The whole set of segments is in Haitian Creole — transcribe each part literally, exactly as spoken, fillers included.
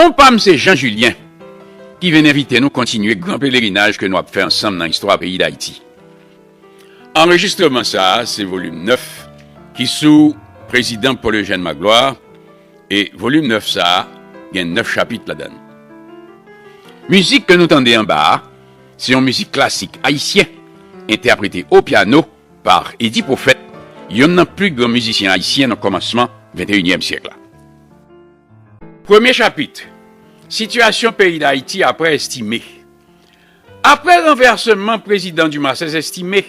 Patwon pa m se Jean Julien, ki vin envite nou kontinye gran pelerinaj ke nou ap fè ansanm nan istwa peyi Dayiti. Anrejistreman sa a se volim nèf ki sou Prezidan Paul Eugène Magloire, e volim nèf sa a gen nèf chapit ladan l. Mizik ke nou tande anba a se yon mizik klasik ayisyen entèprete o pyano pa Eddy Prophète, yonn nan pli gran mizisyen ayisyen nan kòmansman venteyinyèm syèk la. Premye chapit, sitiyasyon peyi Dayiti apre Estimé. Apre ranvèseman prezidan Dumarsais Estimé,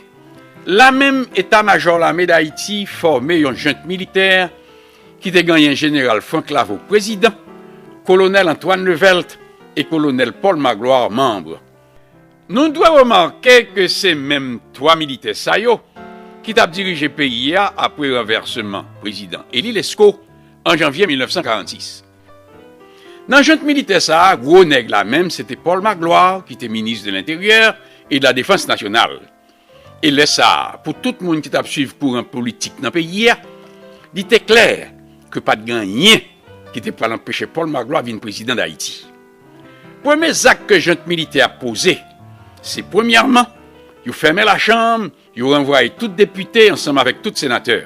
lamenm Eta Majò Lame Dayiti fòme yon jent militè ki te genyen Jeneral Franck Lavaud prezidan, Kolonèl Antoine Levelt e Kolonèl Paul Magloire manm. Nou dwe remake ke se menm twa militè sa yo ki t ap dirije peyi a apre ranvèseman prezidan Élie Lescot an janvye mil nèf san karannsis. Nan jent militè sa a, gwo nèg la menm se te Paul Magloire ki te minis de lenteryè e de la defans nasyonal. E lè sa a, pou tout moun ki t ap swiv kouran politik nan peyi a, li te klè ke pa t gen anyen ki te pral anpeche Paul Magloire vin prezidan Dayiti. Premye zak ke jent militè a poze, se premyèman, yo fèmen lachanm, yo ranvwaye tout depite ansanm avèk tout senatè.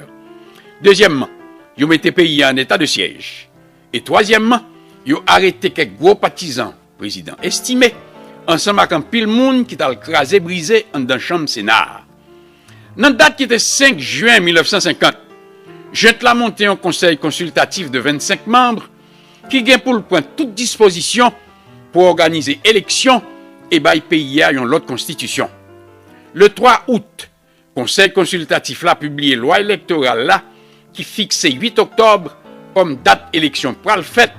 Dezyèmman, yo mete peyi a an eta de syèj. E twazyèmman, yo arete kèk gwo patizan prezidan Estimé ansanm ak anpil moun ki t al kraze brize anndan chanm Sena a. Nan dat ki te senk jen mil nèf san senkant, jent la monte yon konsèy konsiltatif de vennsenk manm ki gen pou l pran tout dispozisyon pou òganize eleksyon e bay peyi a yon lòt konstitisyon. Le twa out, Konsèy konsiltatif la pibliye lwa elektoral la ki fikse uit oktòb kòm dat eleksyon pral fèt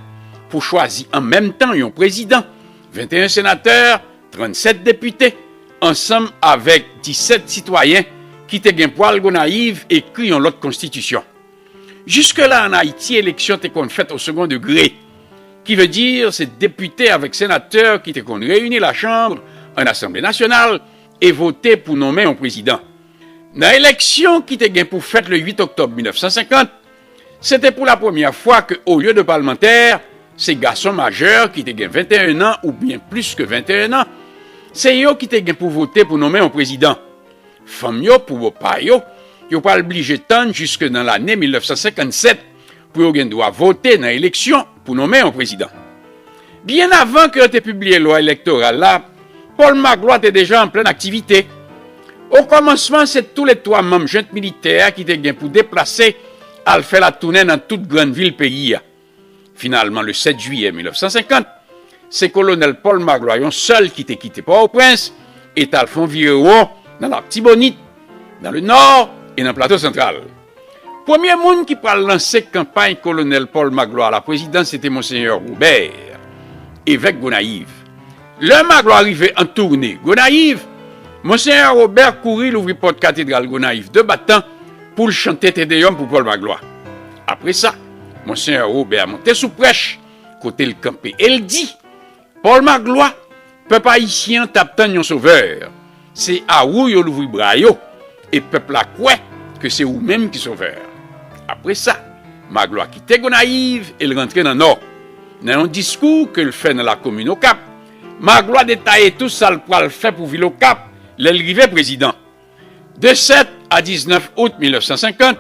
pou chwazi an menm tan yon prezidan, venteyen senatè, trannsèt depite, ansanm avèk disèt sitwayen ki te gen pou al Gonayiv ekri yon lòt konstitisyon. Jiske la ann Ayiti, eleksyon te konn fèt o segon degre, ki vle di se depite avèk senatè ki te konn reyini lachanm an Asanble nasyonal e vote pou nonmen yon prezidan. Nan eleksyon ki te gen pou fèt le uit oktòb mil nèf san senkant, se te pou la premyè fwa ke olye de palmantè, se gason majè ki te gen venteyen an oubyen plis ke venteyen an, se yo ki te gen pou vote pou nonmen yon prezidan. Fanm yo, pou bò pa yo, yo pral blije tann jiske nan lane mil nèf san senkannsèt pou yo gen dwa vote nan eleksyon pou nonmen yon prezidan. Byen avan ke yo te pibliye lwa elektoral la, Paul Magloire te deja an plenn aktivite. O kòmansman, se toule twa manm jent militè a ki te gen pou deplase al fè latounen nan tout grann vil peyi a. Finalman, le sèt jiyè mil nèf san senkant, se kolonèl Paul Magloire yon sèl ki te kite Pòtoprens e t al fè yon virewon nan Latibonit, nan Lenò e nan Plato Santral. Premye moun ki pral lanse kanpay kolonèl Paul Magloire a la prezidans se te Monsenyè Robert, evèk Gonayiv. Lè Magloire rive an toune Gonayiv, Monsenyè Robert kouri louvri pòt katedral Gonayiv de batan pou l chante Te Deyòm pou Paul Magloire. Apre sa, Monsenyè Robert monte sou prèch, kote l kanpe e l di, Paul Magloire, pèp ayisyen an t ap tann yon sovè. Se a ou yo louvri bra yo, e pèp la kwè ke se ou menm ki sovè. Apre sa, Magloire kite Gonayiv e l rantre nan Nò. Nan yon diskou ke l fè nan lakomin Okap, Magloire detaye tou sa l pral fè pou vil Okap lè l rive prezidan. De sèt a diznèf out mil nèf san senkant,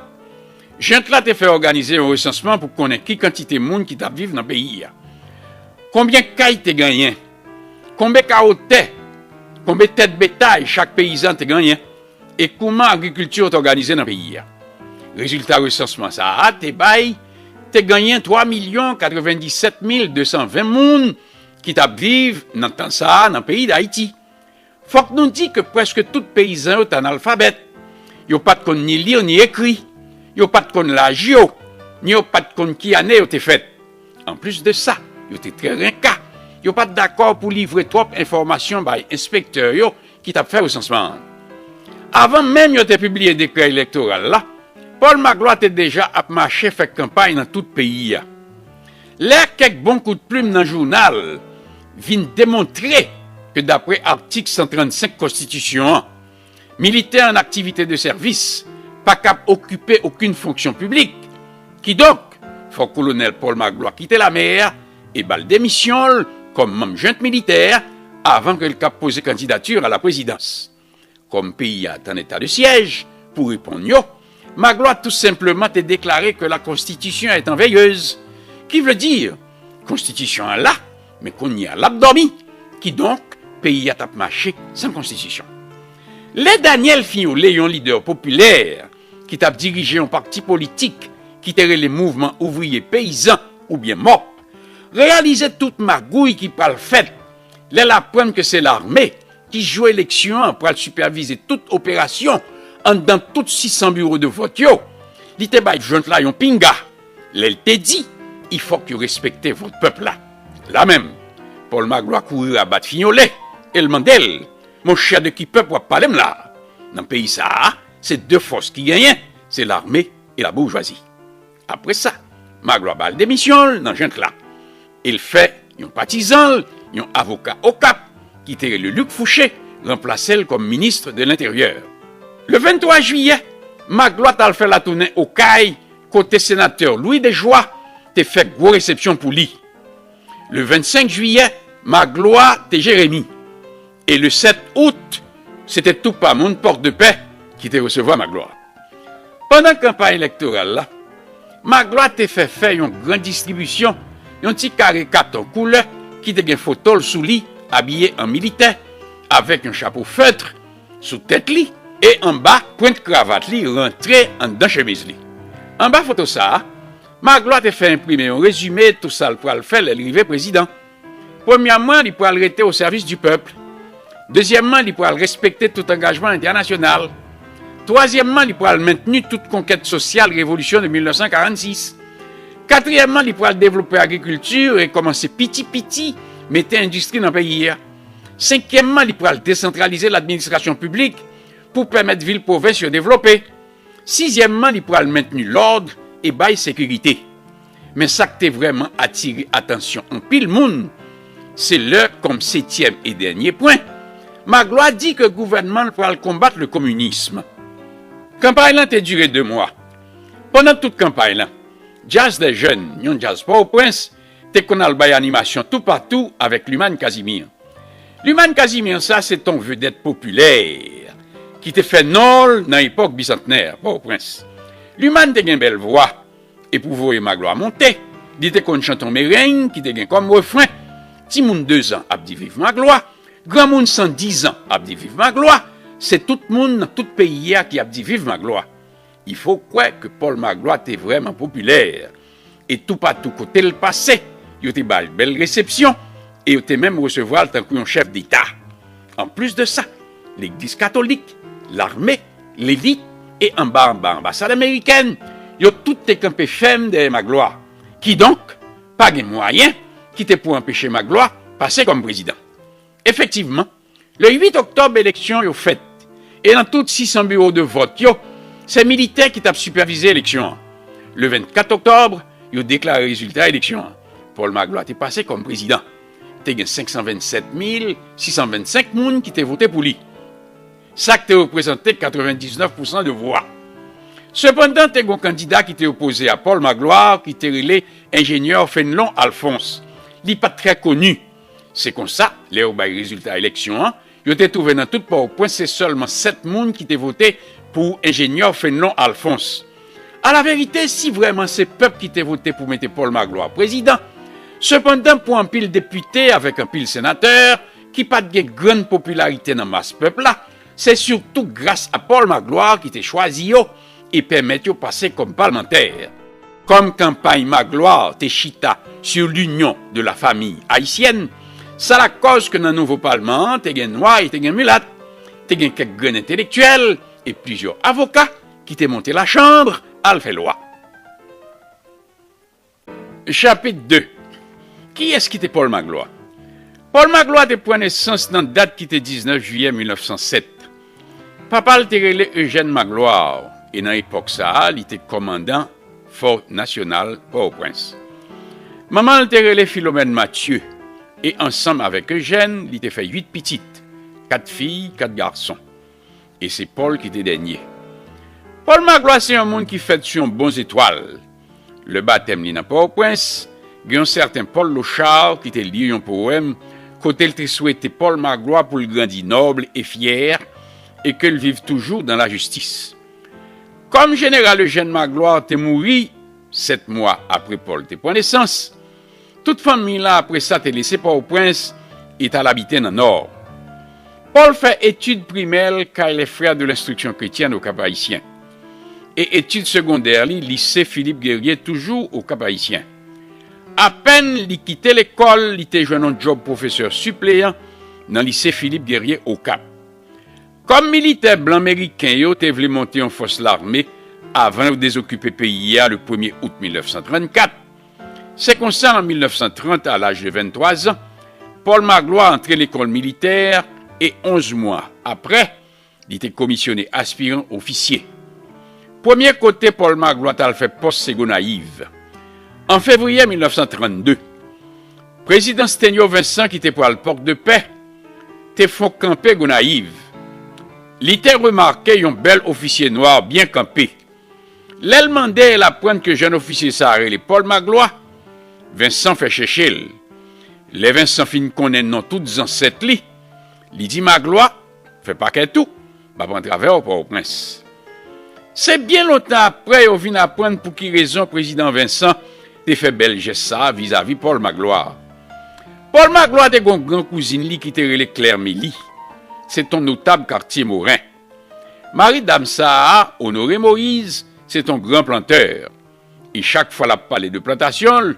jent la te fè òganize yon resansman pou konnen ki kantite moun ki t ap viv nan peyi a. Konbyen kay te genyen? Konbe kawo tè? Konbe tèt betay chak peyizan te genyen? E kouman agrikilti yo te òganize nan peyi a? Rezilta resansman sa a te bay, te genyen twa milyon katrevenndisèt mil de san ven moun ki t ap viv nan tan sa a nan peyi Dayiti. Fòk nou di ke prèske tout peyizan yo t analfabèt. Yo pa t konn ni li ni ekri. Yo pa t konn laj yo, ni yo pa t konn ki ane yo te fèt. Anplis de sa, yo te trè renka. Yo pa t dakò pou livre twòp enfòmasyon bay enspektè yo ki t ap fè resansman an. Avan menm yo te pibliye dekrè elektoral la, Paul Magloire te deja ap mache fè kanpay nan tout peyi a. Lè kèk bon kout plim nan jounal vin demontre ke dapre atik san trannsenk konstitisyon an, militè an aktivite de sèvis pa kab okipe okenn fonksyon piblik, kidonk, fò kolonèl Paul Magloire kite lame a e ba l demisyon l kòm manm jent militè avan ke l ka poze kandidati a la prezidans. Kòm peyi a t an eta de syèj, pou reponn yo, Magloire tou senpleman te deklare ke la Constitution est en veilleuse, ki vle di, Konstitisyon an la, men kounye a l ap dòmi, kidonk, peyi a t ap mache san konstitisyon. Lè Daniel Fignolet, yon lidè popilè ki t ap dirije yon pati politik ki te rele Mouvman Ouvriye Peyizan, oubyen mòp, reyalize tout magouy ki pral fèt lè l aprann ke se lame ki jou eleksyon an pral sipèvize tout operasyon anndan tout sis san biwo de vòt yo, li te bay jent la yon pinga lè l te di, il fòk yo respekte vòt pèp la. La menm, Pòl Magloire kouri rabat Fignolet e l mande l, monchè, de ki pèp w ap pale m la? Nan peyi sa a, se de fòs ki genyen, se lame e laboujwazi. Apre sa, Magloire ba l demisyon l nan jent la. E l fè yon patizan l, yon avoka Okap, ki te rele Luc Fouché, ranplase l kòm minis de lenteryè. Le venntwa jiyè, Magloire t al fè latounen Okay, kote senatè Louis Desjoie te fè gwo resepsyon pou li. Le vennsenk jiyè, Magloire te Jeremi. E le sèt out, se te Toupamoun Pòdpè ki te resevwa Magloire. Pandan kanpay elektoral la, Magloire te fè fè yon gran distribisyon, yon ti kare katon koulè ki te gen foto l sou li, abiye an militè, avèk yon chapo fèt sou tèt li, e anba pwent kravat li rantre anndan chemiz li. Anba foto sa a, Magloire te fè enprime yon rezime tou sa l pral fè lè l rive prezidan. Premyèman, li pral rete o sèvis di pèp. Dezyèmman, li pral respekte tout angajman entènasyonal. Twazyèmman, li pral mentni tout konkèt sosyal revolisyon de mil nèf san karannsis. Katriyèmman, li pral devlope agrikilti e kòmanse piti piti mete endistri nan peyi a. Senkyèmman, li pral desantralize ladministrasyon piblik pou pèmèt vil pwovens yo devlope. Sizyèmman, li pral mentni lòd e bay sekirite. Men sa k te vrèman atire atansyon anpil moun, se lè, kòm setyèm e dènye pwen, Magloire di ke gouvènman l pral konbat le communisme. Kanpay lan te dire de mwa. Pandan tout kanpay lan, Jazz des Jeunes, yon djaz Pòtoprens, te konn al bay animasyon toupatou avèk Luman Casimir. Luman Casimir sa se t on vedèt popilè ki te fè non l nan epòk Bisantnè, Pòtoprens. Luman te gen bèl vwa, e pou voye Magloire monte, li te konn chante on mereng ki te gen kòm refren, timoun dezan ap di viv Magloire, granmoun san dizan ap di viv Magloire, se tout moun nan tout peyi a ki ap di viv Magloire. Il faut kwè ke Pòl Magloire te vrèman popilè, e toupatou kote l pase, yo te ba l bèl resepsyon, e yo te menm resevwa l tankou yon chèf deta. Anplis de sa, legliz katolik, lame, lelit, e anba anba anbasad amerikèn, yo tout te kanpe fèm dèyè Magloire. Kidonk, pa gen mwayen ki te pou anpeche Magloire pase kòm prezidan. Efektivman, le uit oktòb eleksyon yo fèt, e nan tout sis san biwo de vòt yo, se militè ki t ap sipèvize eleksyon an. Le vennkat oktòb, yo deklare rezilta eleksyon an. Pòl Magloire te pase kòm prezidan. Te gen senk san vennsèt mil sis san vennsenk moun ki te vote pou li. Sa k te reprezante katrevendiznèf pousan de vwa. Sepandan, te gen yon kandida ki te opoze a Pòl Magloire ki te rele enjenyè Fenelon Alphonse. Li pa t trè koni. Se konsa, lè yo bay rezilta eleksyon an, yo te twouve nan tout Pòtoprens se sèlman sèt moun ki te vote pou enjenyè Fenelon Alphonse. Alaverite, si vrèman se pèp ki te vote pou mete Pòl Magloire prezidan, sepandan pou anpil depite avèk anpil senatè ki pa t gen grann popilarite nan mas pèp la, se sitou gras a Pòl Magloire ki te chwazi yo e pèmèt yo pase kòm palmantè. Kòm kanpay Magloire te chita sur l'union de la famille haïtienne, sa lakòz ke nan nouvo palman an te gen nwa e te gen milat, te gen kèk grenn entelektyèl e plizyè avoka ki te monte lachanm al fè lwa. Chapit de. Kiyès ki te Pòl Magloire? Pòl Magloire te pran nesans nan dat ki te diznèf jiyè mil nèf san sèt. Papa l te rele Ejèn Magloire, e nan epòk sa a, li te kòmandan Fò Nasyonal Pòtoprens. Manman l te rele Filomèn Matye, e ansanm avèk Ejèn, li te fè uit pitit, kat fi, kat gason. E se Pòl ki te dènye. Pòl Magloire se yon moun ki fèt sou yon bon zetwal. Lè batèm li nan Pòtoprens, Gen yon sèten Paul Lochard ki te li yon powèm kote l te swete Paul Magloire pou l grandi nòb e fyè e ke l viv toujou dan lajistis. Kòm jeneral Eugène Magloire te mouri sèt mwa apre Paul te pran nesans, tout fanmi l la apre sa te lese Pòtoprens e t al abite nan Nò. Paul fè etid primè l kay les Frères de l'Instruction Chrétienne au Cap-Haïtien e etid segondè li lise Philippe Guerrier toujou o Kap Ayisyen. Apèn li kite lekòl, li te jwenn yon djòb pwofesè sipleyan nan lise Philippe Guerrier Okap. Kòm militè blan meriken yo te vle monte yon fòs lame avan yo dezokipe peyi a le premye out mil nèf san trannkat, se konsa an mil nèf san trant, a laj de venntwa zan, Paul Magloire antre lekòl militè e onz mwa apre, li te komisyone aspiran ofisye. Premye kote Paul Magloire t al fè pòs se Gonayiv. An fevriye mil nèf san trannde, prezidan Stenyo Vincent ki te pral Pòk de Pè te fon kanpe Gonayiv. Li te remake yon bèl ofisye nwa byen kanpe. Lè l mande e l aprann ke jèn ofisye sa a rele Paul Magloire, Vincent fè chèche l. Lè Vincent fin konnen non tout zansèt li, li di Magloire, fè pakèt ou, m ap antre avè w Pòtoprens. Se byen lontan apre yo vin aprann pou ki rezon prezidan Vincent te fè bèl jès sa a vizavi Paul Magloire. Paul Magloire te gen yon gran kouzin li ki te rele Claire Mélie. Se t on notab katye Moren. Mari dam sa a, Honoré Moïse, se t on gran plantè. E chak fwa l ap pale de plantasyon l,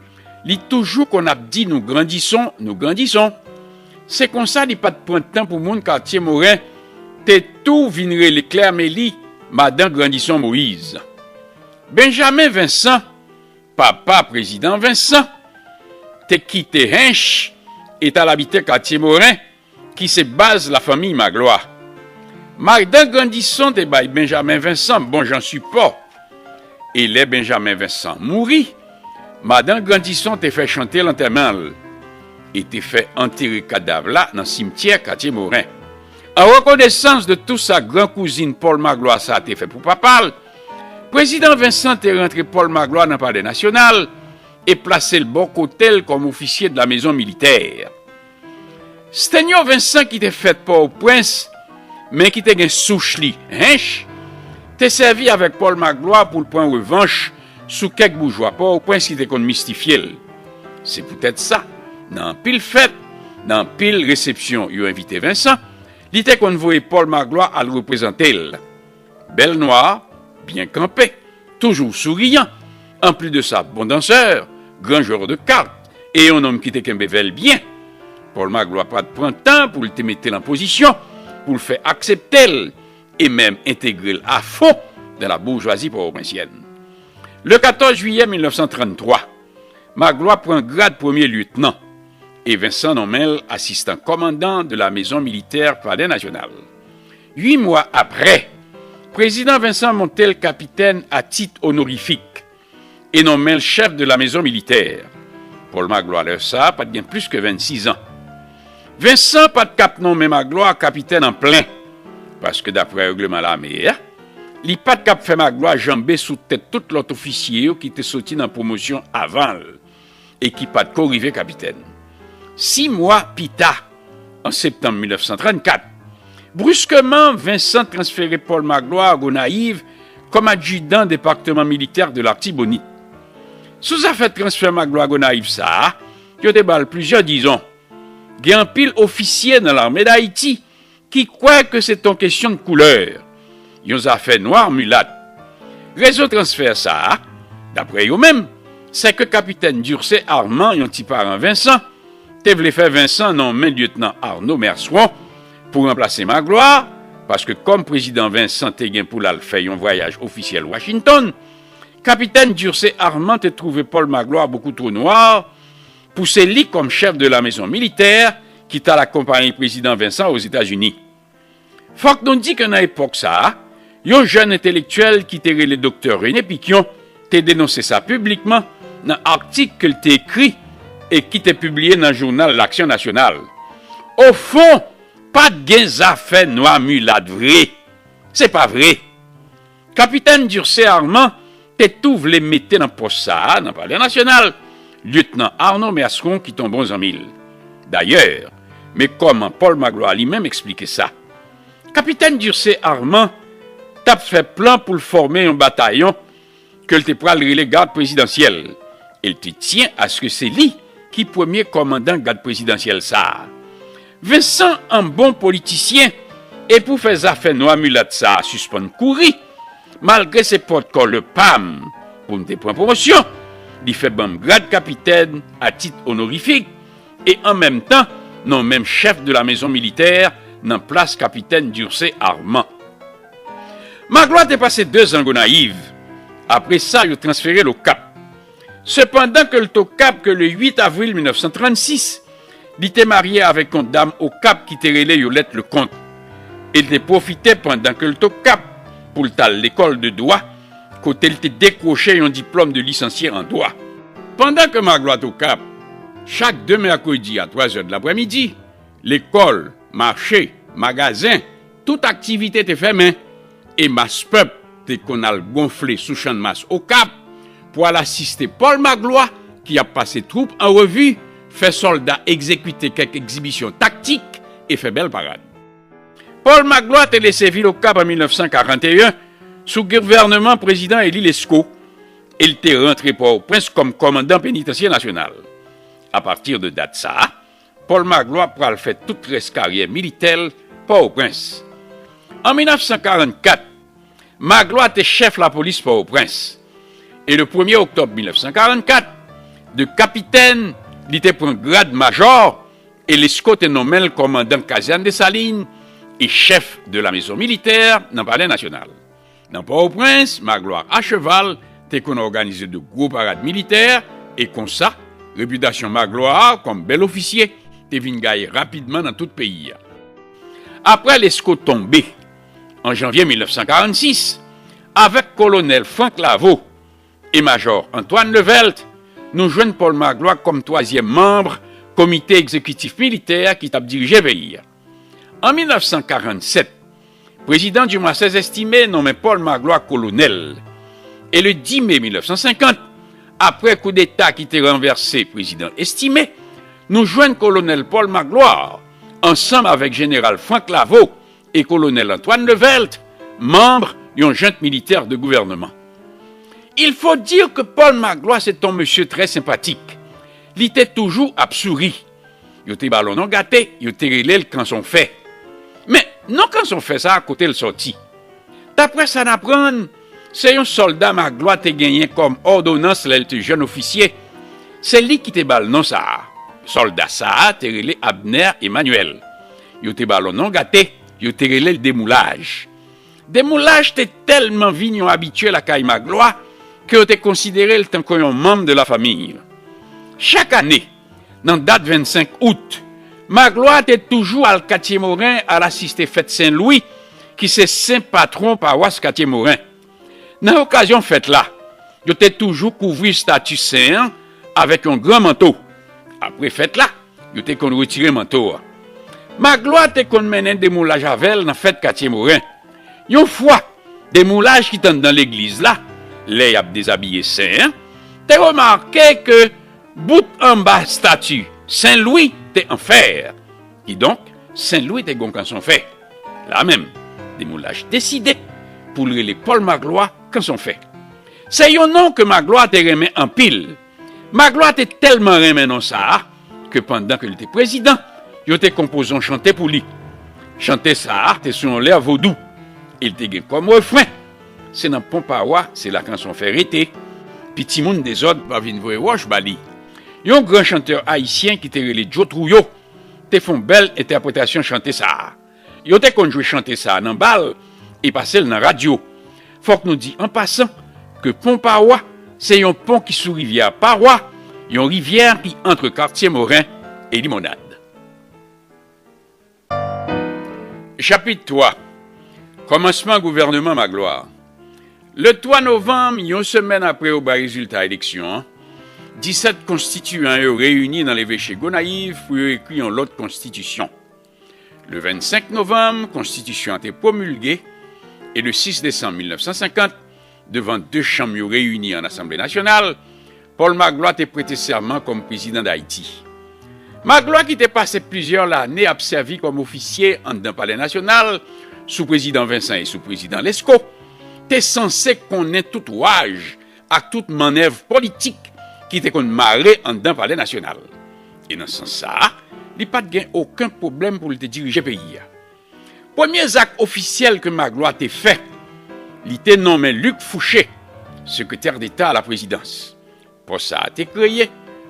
li toujou konn ap di nou grandison, nou grandison. Se konsa li pa t pran tan pou moun katye Moren te tou vin rele Claire Mélie madan Grandison Moïse. Benjamin Vincent, papa prezidan Vincent, te kite Hench e t al abite katye Moren, ki se baz lafanmi Magloire. Madan Grandison te bay Benjamin Vincent bon jan sipò. E lè Benjamin Vincent mouri, madan Grandison te fè chante lantèman l e te fè antere kadav la nan simtyè katye Moren. An rekonesans de tou sa gran kouzin Paul Magloire sa a te fè pou papa l, prezidan Vincent te rantre Paul Magloire nan Palè Nasyonal e plase l bò kote l kòm ofisye de la mezon militè. Stenyo Vincent ki te fèt Pòtoprens, men ki te gen souch li Hench, te sèvi avèk Paul Magloire pou l pran revanch sou kèk boujwa Pòtoprens ki te konn mistifye l. Se poutèt sa, nan anpil fèt, nan anpil resepsyon yo envite Vincent, li te konn voye Paul Magloire al reprezante l. Bèl nwa, byen kanpe, toujou souriyan. Anplis de sa, bon dansè, gran jwè de kat, e yon nonm ki te kenbe vè l byen. Paul Magloire pa t pran tan pou l te mete l an pozisyon, pou l fè aksepte l, e menm entegre l a fon dan la boujwazi pòtoprensyen. Le katòz jiyè mil nèf san tranntwa, Magloire pran grad premye lyetnan e Vincent nonmen l asistan kòmandan de la mezon militè Palè Nasyonal. Uit mwa apre, prezidan Vincent monte l kapitèn a tit onorifik e nonmen l chèf de la mezon militè. Paul Magloire lè sa a pa t gen plis ke vennsis an. Vincent pa t k ap nonmen Magloire kapitèn an plen, paske daprè règleman lame a, li pa t k ap fè Magloire janbe sou tèt tout lòt ofisye yo ki te soti nan pwomosyon avan l e ki pa t ko rive kapitèn. Sis mwa pita, an septanm mil nèf san trannkat, briskeman, Vincent transfere Paul Magloire a Gonayiv kòm adjidan depatman militè de Latibonit. Sou zafè transfè Magloire a Gonayiv sa a, yo te ba l plizyè dizon. Gen anpil ofisye nan Lame d Ayiti ki kwè ke se t on kesyon de koulè, yon zafè nwa milat. Rezon transfè sa a, daprè yo menm, se ke kapitèn Durcé Armand, yon ti paran Vincent, te vle fè Vincent nonmen lyetnan Arnaud Merceron pou ranplase Magloire, paske kòm prezidan Vincent te gen pou l al fè yon vwayaj ofisyèl Washington, kapitèn Durcé Armand te twouve Paul Magloire beaucoup trop noir pou se li kòm chèf de la mezon militè ki t al akonpaye prezidan Vincent Ozetazini. Fòk nou di ke nan epòk sa a, yon jèn entelektyèl ki te rele doktè René Piquion te denonse sa piblikman nan atik ke l te ekri e ki te pibliye nan jounal L'Action Nationale. Ofon, pa t gen zafè nwa milat vre. Se pa vre. Kapitèn Durcé Armand te tou vle mete nan pòs sa a nan Palè Nasyonal Lyetnan Arnaud Mercron ki t on bon zanmi l. Dayè, men kòman Paul Magloire li menm eksplike sa. Kapitèn Durcé Armand t ap fè plan pou l fòme yon batayon ke l te pral rele Gad Prezidansyèl, e l te tyen aske se li ki premye kòmandan Gad Prezidansyèl sa a. Vincent, an bon politisyen, e pou fè zafè nwa milat sa a sispann kouri, malgre se pòtkòlè pa m pou m te pran pwomosyon, li fè ban m grad kapitèn a tit onorifik, e an menm tan nonmen m chèf de la mezon militè nan plas kapitèn Durcé Armand. Magloire te pase de zan Gonayiv. Apre sa, yo transfere l Okap. Sepandan ke l t Okap ke le uit avril mil nèf san trannsis, li te marye avèk yon dam Okap ki te rele Yolette Leconte. E l te pwofite pandan ke l t Okap pou l t al lekòl de dwa, kote l te dekwoche yon diplòm de lisansye an dwa. Pandan ke Magloire t Okap, chak de mèkredi a twa zè de laprèmidi, lekòl, mache, magazen, tout aktivite te fèmen, e mas pèp te konn al gonfle sou Channmas Okap pou al asiste Paul Magloire ki ap pase twoup an revi, fè sòlda egzekite kèk egzibisyon taktik e fè bèl parad. Paul Magloire te lese vil Okap an mil nèf san karanteyen sou gouvènman prezidan eli Lescot, e l te rantre Pòtoprens kòm kòmandan penitansye nasyonal. Apati de dat sa a, Paul Magloire pral fè tout rès karyè militè l Pòtoprens. An mil nèf san karannkat, Magloire te chèf lapolis Pòtoprens. E le premye oktòb mil nèf san karannkat, de kapitèn, li te pran grad majò, e Lescot te nonmen l kòmandan kazèn Desalin e chèf de la mezon militè nan Palè Nasyonal. Nan Pòtoprens, Magloire a cheval te konn òganize de gwo parad militè, e konsa, repitasyon Magloire kòm bèl ofisye te vin gaye rapidman nan tout peyi a. Apre Lescot tonbe, an janvye mil nèf san karannsis, avèk kolonèl Franck Lavaud e majò Antoine Levelt, nou jwenn Paul Magloire kòm twazyèm manm komite egzekitif militè ki t ap dirije peyi a. An mil nèf san karannsèt, prezidan Dumarsais Estimé nonmen Paul Magloire kolonèl. E le dis me mil nèf san senkant, apre koudeta ki te ranvèse prezidan Estimé, nou jwenn kolonèl Paul Magloire, ansanm avèk jeneral Franck Lavaud e kolonèl Antoine Levelt, manm yon jent militè de gouvènman. Il faut dire que Paul Magloire se t on mesye trè senpatik. Li te toujou ap souri. Yo te ba l on non gate, yo te rele l Kanson Fè. Men, non Kanson Fè sa a, kote l sòti? Daprè sa n aprann, se yon sòlda Magloire te genyen kòm òdonans lè l te jèn ofisye. Se li ki te ba l non sa a. Sòlda sa a te rele Abner Emmanuel. Yo te ba l on non gate, yo te rele l Demoulaj. Demoulaj te tèlman vin yon abitye lakay Magloire ke yo te konsidere l tankou yon manm de lafanmi. Chak ane, nan dat vennsenk out, Magloire te toujou al Katye Moren al asiste fèt Sen Lwi, ki se sen patwon pawas Katye Moren. Nan okazyon fèt la, yo te toujou kouvri estati sen an avèk yon gran manto. Apre fèt la, yo te konn retire manto a. Magloire te konn mennen Demoulaj avè l nan fèt Katye Moren. Yon fwa, Demoulaj ki t anndan legliz la, lè y ap dezabiye sen an, te remake ke bout anba estati Sen Lwi te an fè. Kidonk, Sen Lwi te gen yon kanson fè. La menm, Demoulaj deside pou l rele Pòl Magloire Kanson Fè. Se yon non ke Magloire te renmen anpil. Magloire te tèlman renmen non sa a ke pandan ke l te prezidan, yo te konpoze yon chante pou li. Chante sa a te sou yon lè vodou. E l te gen kòm refren: "Se nan Pon Pawa, se la Kanson Fè rete. Piti moun dezòd pa vin voye wòch ba li." Yon gran chantè ayisyen ki te rele Joe Trouillot te fè yon bèl entèpretasyon chante sa a. Yo te konn jwe chante sa a nan bal e pase l nan radyo. Fòk nou di an pasan ke Pon Pawa se yon pon ki sou rivyè Pawa, yon rivyè ki ant Katye Moren e Limonad. Chapit twa. Kòmansman gouvènman Magloire. Le twa novanm, yon semèn apre yo bay rezilta eleksyon an, disèt konstitiyan yo reyini nan leveche Gonayiv pou yo ekri yon lòt konstitisyon. Le vennsenk novanm, konstitisyon an te pwomilge, e le sis desanm mil nèf san senkant, devan de chanm yo reyini an Asanble Nasyonal, Paul Magloire te prete sèman kòm prezidan Dayiti. Magloire, ki te pase plizyè lane ap sèvi kòm ofisye anndan Palè Nasyonal, sou prezidan Vincent e sou prezidan Lescot, te sanse konnen tout waj ak tout mannèv politik ki te konn mare anndan Palè Nasyonal. E nan sans sa a, li pa t gen okenn pwoblèm pou l te dirije peyi a. Premye zak ofisyèl ke Magloire te fè, li te nonmen Luc Fouché sekretè deta a laprezidans. Pòs sa a te kreye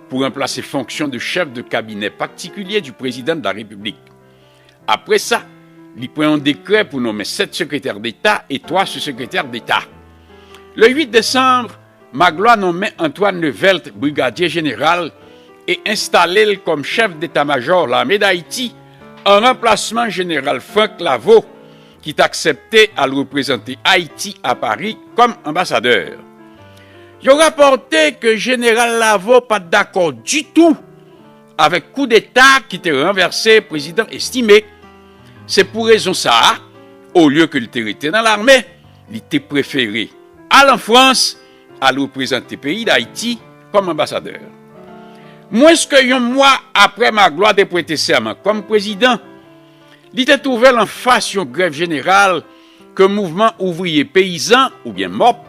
pou ranplase fonksyon de chèf de kabinè patikilye du président de la République. Apre sa, li pran yon dekrè pou nonmen sèt sekretè deta e twa sous-sekretè deta. Le uit desanm, Magloire nonmen Antoine Levelt brigadye jeneral e enstale l kòm chèf deta majò lame Dayiti, an ranplasman jeneral Frank Lavaud, ki t aksepte al reprezante Ayiti a Pari kòm anbasadè. Yo rapòte ke jeneral Lavaud pa t dakò ditou avèk koudeta ki te ranvèse prezidan Estimé. Se pou rezon sa a, olye ke l te rete nan lame, li te prefere al an Frans, al reprezante peyi Dayiti kòm anbasadè. Mwens ke yon mwa apre Magloire te prete sèman kòm prezidan, li te twouve l anfas yon grèv jeneral ke Mouvman Ouvriye Peyizan, oubyen mòp,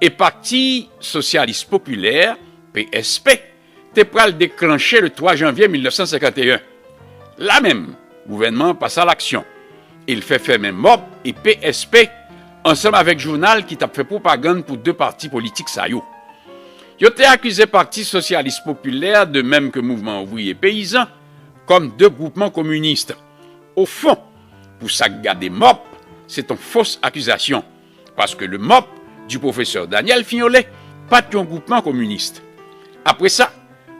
e Pati Sosyalis Popilè, P S P, te pral deklanche le twa janvye mil nèf san senkant e en. La menm, gouvènman an pase a laksyon e l fè fèmen mòp e P S P ansanm avèk jounal ki t ap fè pwopagann pou de pati politik sa yo. Yo te akize Pati Sosyalis Popilè, de menm ke Mouvman Ouvriye Peyizan, kòm de gwoupman kominis. Ofon, pou sa k gade mòp, se t on fos akizasyon, paske le mòp di pwofesè Daniel Fignolet pa t yon gwoupman kominis. Apre sa,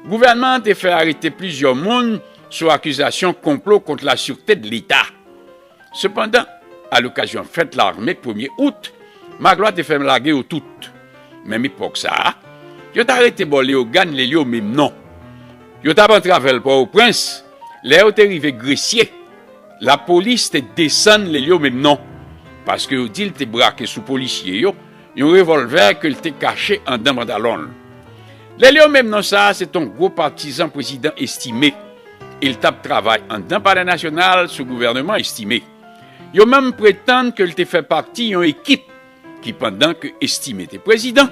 gouvènman an te fè arete plizyè moun sou akizasyon konplo kont la sûreté de Leta. Sepandan, alokazyon fèt lame premye out, Magloire te fè lage yo tout. Menm epòk sa a, yo t arete bò Leyogàn Lelyo Memnon. Yo t ap antre avè l Pòtoprens, lè yo te rive Gresye, lapolis te desann Lelyo Memnon, paske yo di l te brake sou polisye yo yon revòlvè ke l te kache anndan pantalon l. Lelyo Memnon sa a se t on gwo patizan prezidan Estimé, e l t ap travay anndan Palè Nasyonal sou gouvèneman Estimé. Yo menm pretann ke l te fè pati yon ekip ki, pandan ke Estimé te prezidan,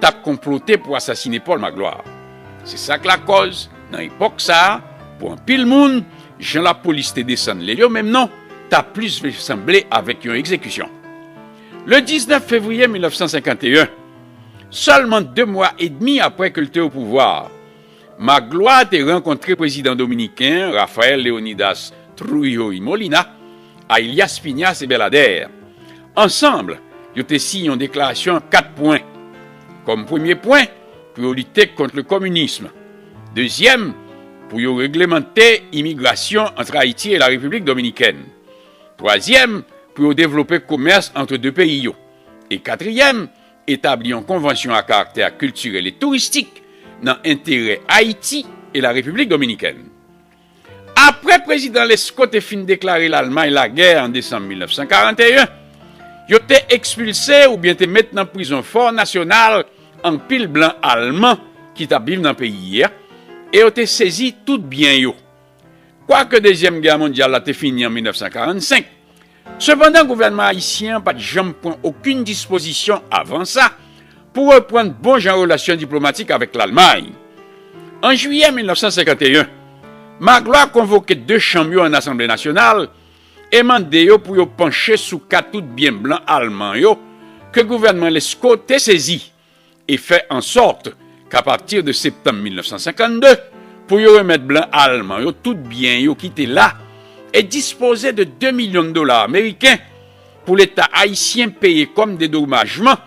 t ap konplote pou asasine Paul Magloire. Se sa k lakòz, nan epòk sa a, pou anpil moun, jan lapolis te desann Lelyo Memnon t ap plis vle sanble avèk yon egzekisyon. Le diznèf fevriye mil nèf san senkant e en, sèlman de mwa edmi apre ke l te o pouvwa a, Magloire te rankontre prezidan dominiken an, Rafael Leonidas Trujillo y Molina, alias Phineas e Belader. Ansanm, yo te siyen yon deklarasyon an kat pwen. Kòm premye pwen, pou yo lite kont le kominism. Dezyèm, pou yo reglemante imigrasyon ant Ayiti e la Repiblik Dominikèn. Twazyèm, pou yo devlope komès ant de peyi yo. E katriyèm, etabli yon konvansyon a karaktè kiltirèl e touristik nan enterè Ayiti e la Repiblik Dominikèn. Apre prezidan Lescot te fin deklare Lalmay lagè an desanm mil nèf san karant e en, yo te ekspilse oubyen te met nan prizon Fò Nasyonal anpil blan alman ki t ap viv nan peyi a, e yo te sezi tout byen yo. Kwake Dezyèm Gè Mondyal la te fini an mil nèf san karannsenk, sepandan, gouvènman ayisyen an pa t janm pran okenn dispozisyon avan sa pou reprann bon jan relasyon diplomatik avèk Lalmay. An jiyè mil nèf san senkant e en, Magloire konvoke de chanm yo an Asanble Nasyonal e mande yo pou yo panche sou ka tout byen blan alman yo ke gouvènman Lescot te sezi, e fè an sòt k'apati de septanm mil nèf san senkannde, pou yo remèt blan alman yo tout byen yo ki te la, e dispoze de de milyon dola ameriken pou Leta ayisyen peye kòm dedomajman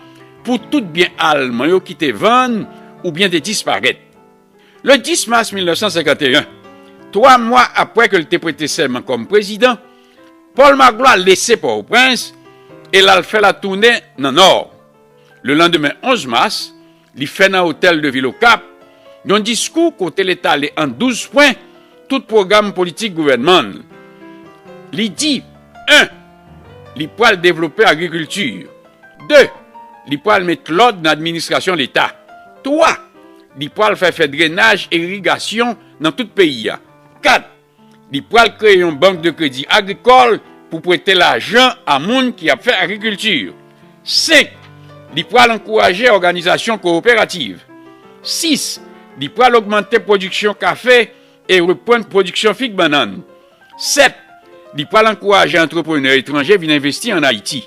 pou tout byen alman yo ki te vann oubyen te disparèt. Le dis mas mil nèf san senkant e en, twa mwa apre ke l te prete sèman kòm prezidan, Paul Magloire lese Pòtoprens e l al fè latounen nan Nò. Le landemen onz mas, li fè nan Hôtel de Ville Okap yon diskou kote l etale an douz pwen tout pwogram politik gouvènman l. Li di, en, li pral devlope agrikilti. De, li pral met lòd nan administrasyon Leta. Twa, li pral fè, fè drenaj e irigasyon nan tout peyi a. Kat, li pral kreye yon bank de kredi agrikòl pou prete lajan a moun ki ap fè agrikilti. Senk, li pral ankouraje òganizasyon kowoperativ. Sis, li pral ogmante pwodiksyon kafe e reprann pwodiksyon fig bannann. Sèt, li pral ankouraje antreprenè etranje vin envesti ann Ayiti.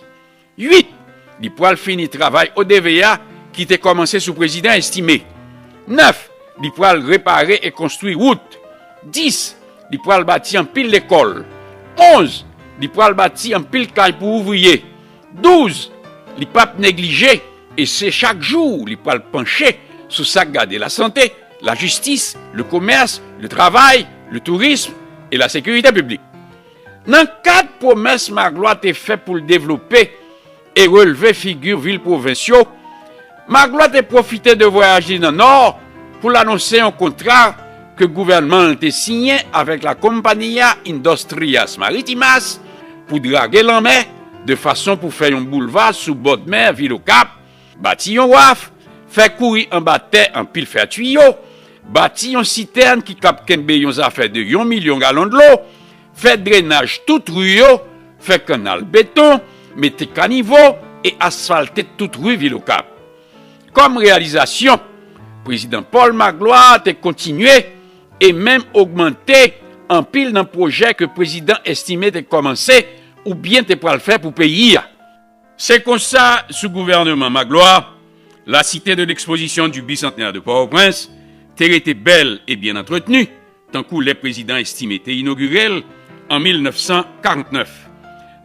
Uit, li pral fini travay O D V A ki te kòmanse sou prezidan Estimé. Nèf, li pral repare e konstwi wout. Dis, li pral bati anpil lekòl. Onz, li pral bati anpil kay pou ouvriye. Douz, li p ap neglije e se chak jou li pral panche sou sa k gade lasante, lajistis, le komès, le travay, le tourism e la sekirite piblik. Nan kad pwomès Maglwa te fè pou l devlope e relve figi vil pwovens yo, Maglwa te pwofite de vwayaj li nan Nò pou l anonse yon kontra ke gouvènman l te siyen avèk la Compañía Industrias Marítimas pou drage lanmè, de fason pou fè yon boulva sou bòdmè vil Okap, bati yon waf, fè kouri anba tè anpil fè tiyo, bati yon sitèn ki kab kenbe yon zafè de yon milyon galon dlo, fè drenaj tout ri yo, fè kannal beton, mete kanivo e asfalte tout ri vil Okap. Kòm reyalizasyon, prezidan Paul Magloire te kontinye e menm ogmante anpil nan pwojè ke prezidan Estimé te kòmanse oubyen te pral fè pou peyi a. Se konsa, sou gouvènman Magloire, la Cité de l'Exposition du Bicentenaire de Port-au-Prince te rete bèl e byen antretni, tankou lè prezidan Estimé te inogire l an mil nèf san karant nèf.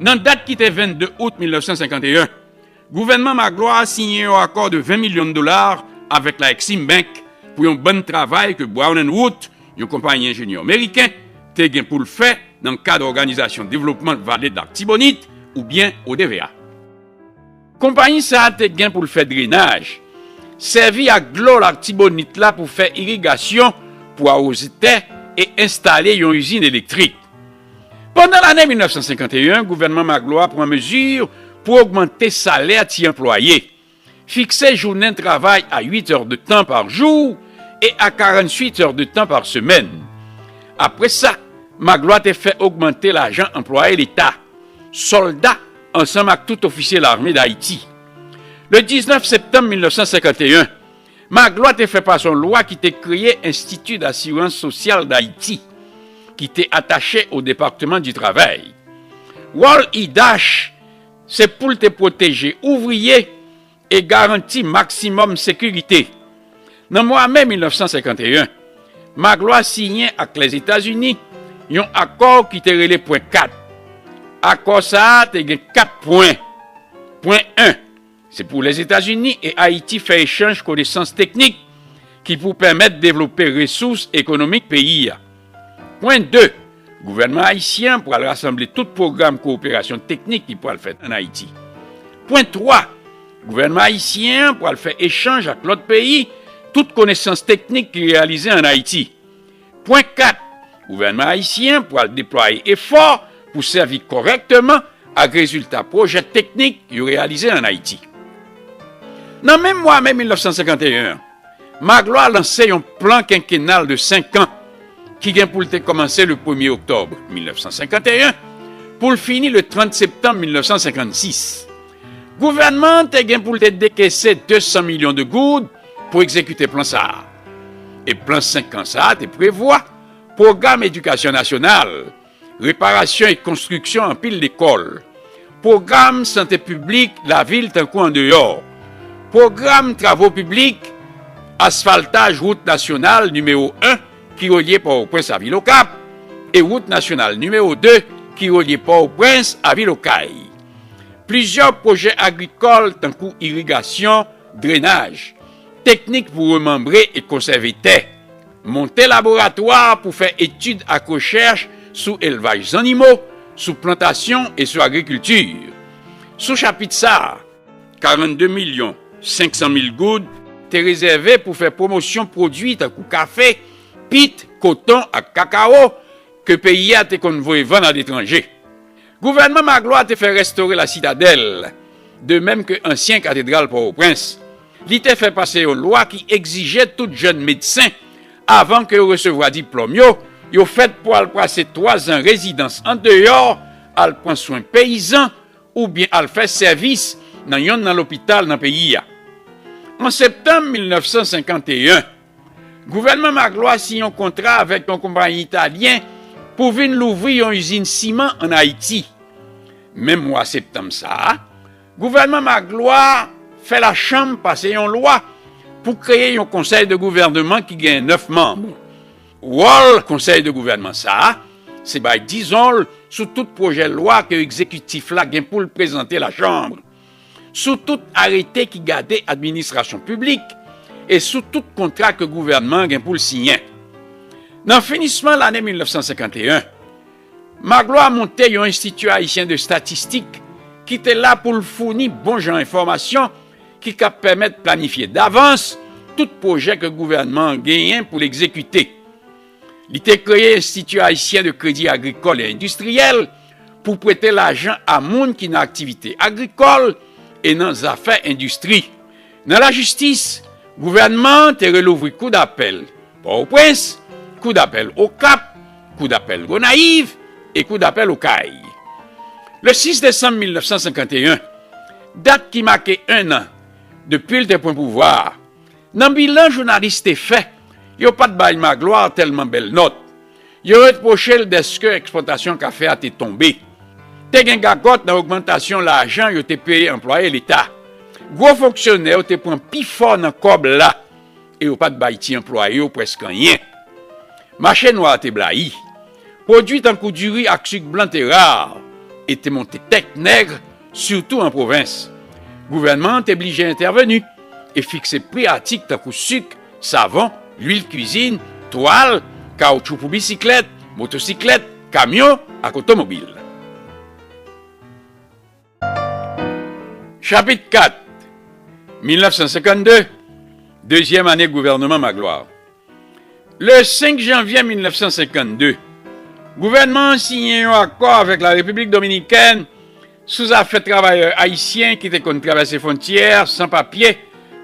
Nan dat ki te vennde out mil nèf san senkant e en, gouvènman Magloire siyen yon akò de ven milyon dola avèk la Exim Bank pou yon bann travay ke Brown and Root, yon konpayi enjenyè meriken, te gen pou l fè nan kad Òganizasyon Devlopman Vale de l'Artibonite, oubyen O D V A. Konpayi sa a te gen pou l fè drenaj, sèvi ak dlo Latibonit la pou fè irigasyon, pou awoze tè e enstale yon izin elektrik. Pandan lane mil nèf san senkant e en, gouvènman Magloire pran mezi pou ogmante salè ti anplwaye, fikse jounen travay a uit è de tan pa jou e a karannwit è de tan pa semèn. Apre sa, Magloire te fè ogmante lajan anplwaye Leta, sòlda ansanm ak tout ofisye lame Dayiti. Le diznèf septanm mil nèf san senkant e en, Magloire te fè pase yon lwa ki te kreye Enstiti Dasirans Sosyal Dayiti, ki te atache o Depatman di Travay. Wòl I D A H se pou l te pwoteje ouvriye e garanti maksimòm sekirite. Nan mwa me mil nèf san senkant e en, Magloire siyen ak Lèzetazini yon akò ki te rele Pwen kat. Akò sa a te gen kat pwen. Pwen en, se pou Lèzetazini e Ayiti fè echanj konesans teknik ki pou pèmèt devlope resous ekonomik peyi a. Pwen de, gouvènman ayisyen an pral rasanble tout pwogram kowoperasyon teknik ki pral fèt ann Ayiti. Pwen twa, gouvènman ayisyen an pral fè echanj ak lòt peyi tout konesans teknik ki reyalize ann Ayiti. Pwen kat, gouvènman ayisyen an pral deplwaye efò pou sèvi kòrèkteman ak rezilta pwojè teknik yo reyalize ann Ayiti. Nan menm mwa me mil nèf san senkant e en, Magloire lanse yon plan kenkenal de senk an ki gen pou l te kòmanse le premye oktòb mil nèf san senkant e en pou l fini le trant septanm mil nèf san senkannsis. Gouvènman an te gen pou l te dekese de san milyon de goud pou egzekite plan sa a. E plan senk an sa a te prevwa pwogram edikasyon nasyonal, reparasyon e konstriksyon anpil lekòl, pwogram sante piblik lavil tankou andeyò, pwogram travo piblik, asfaltaj wout nasyonal nimewo en ki relye Pòtoprens a vil Okap e wout nasyonal nimewo de ki relye Pòtoprens a vil Okay. Plizyè pwojè agrikòl tankou irigasyon, drenaj, teknik pou remanbre e konsève tè, monte laboratwa pou fè etid ak rechèch sou elvaj zannimo, sou plantasyon e sou agrikilti. Sou chapit sa a, karannde milyon senk san mil goud te rezève pou fè pwomosyon pwodui tankou kafe, pit, koton ak kakawo ke peyi a te konn voye vann aletranje. Gouvènman Magloire te fè restore La Citadelle, de menm ke ansyen katedral Pòtoprens. Li te fè pase yon lwa ki egzije tout jèn medsen, avan ke yo resevwa diplòm yo, yo fèt pou al pase twa zan rezidans andeyò, al pran swen peyizan, oubyen al fè sèvis nan yonn nan lopital nan peyi a. An septanm mil nèf san senkant e en, gouvènman Maglwa siyen yon kontra avèk yon konpayi italyen pou vin louvri yon izin siman ann Ayiti. Menm mwa septanm sa a, gouvènman Maglwa fè lachanm pase yon lwa pou kreye yon konsèy de gouvènman ki gen nèf manm. Wòl konsèy de gouvènman sa a, se bay dizon l sou tout pwojè lwa ke egzekitif la gen pou l prezante lachanm, sou tout arete ki gade administrasyon piblik e sou tout kontra ke gouvènman an gen pou l siyen. Nan finisman lane mil nèf san senkant e en, Maglwa monte yon Enstiti Ayisyen de Statistik ki te la pou l founi bon jan enfòmasyon ki kab pèmèt planifye davans tout pwojè ke gouvènman an genyen pou l egzekite. Li te kreye Enstiti Ayisyen de Kredi Agrikòl e Endistriyèl pou prete lajan a moun ki nan aktivite agrikòl e nan zafè endistri. Nan lajistis, gouvènman an te relouvri kou dapèl Pòtoprens, kou dapèl Okap, kou dapèl Gonayiv e kou dapèl Okay. Le sis desanm mil nèf san senkant e en, dat ki make en an depi l te pran pouvwa a, nan bilan jounalis te fè, yo pa t bay Maglwa tèlman bèl nòt. Yo repwoche l dèske eksplwatasyon kafe a te tonbe. Te gen gagòt nan ogmantasyon lajan yo te peye anplwaye Leta. Gwo fonksyonè yo te pran pifò nan kòb la e yo pa t bay ti anplwaye yo prèske anyen. Mache nwa a te blayi. Pwodui tankou diri ak sik blan te ra e te monte tèt nèg, sitou an pwovens. Gouvènman an te blije entèveni e fikse pri atik tankou sik, savon, lwil kwizin, twal, kawotchou pou bisiklèt, motosiklèt, kamyon ak otomobil. Chapit kat, mil nèf san senkannde, dezyèm ane gouvènman Maglwa. Le senk janvye mil nèf san senkannde, gouvènman an siyen yon akò avèk Larepiblik Dominikèn sou zafè travayè ayisyen ki te konn travèse fwontyè a san papye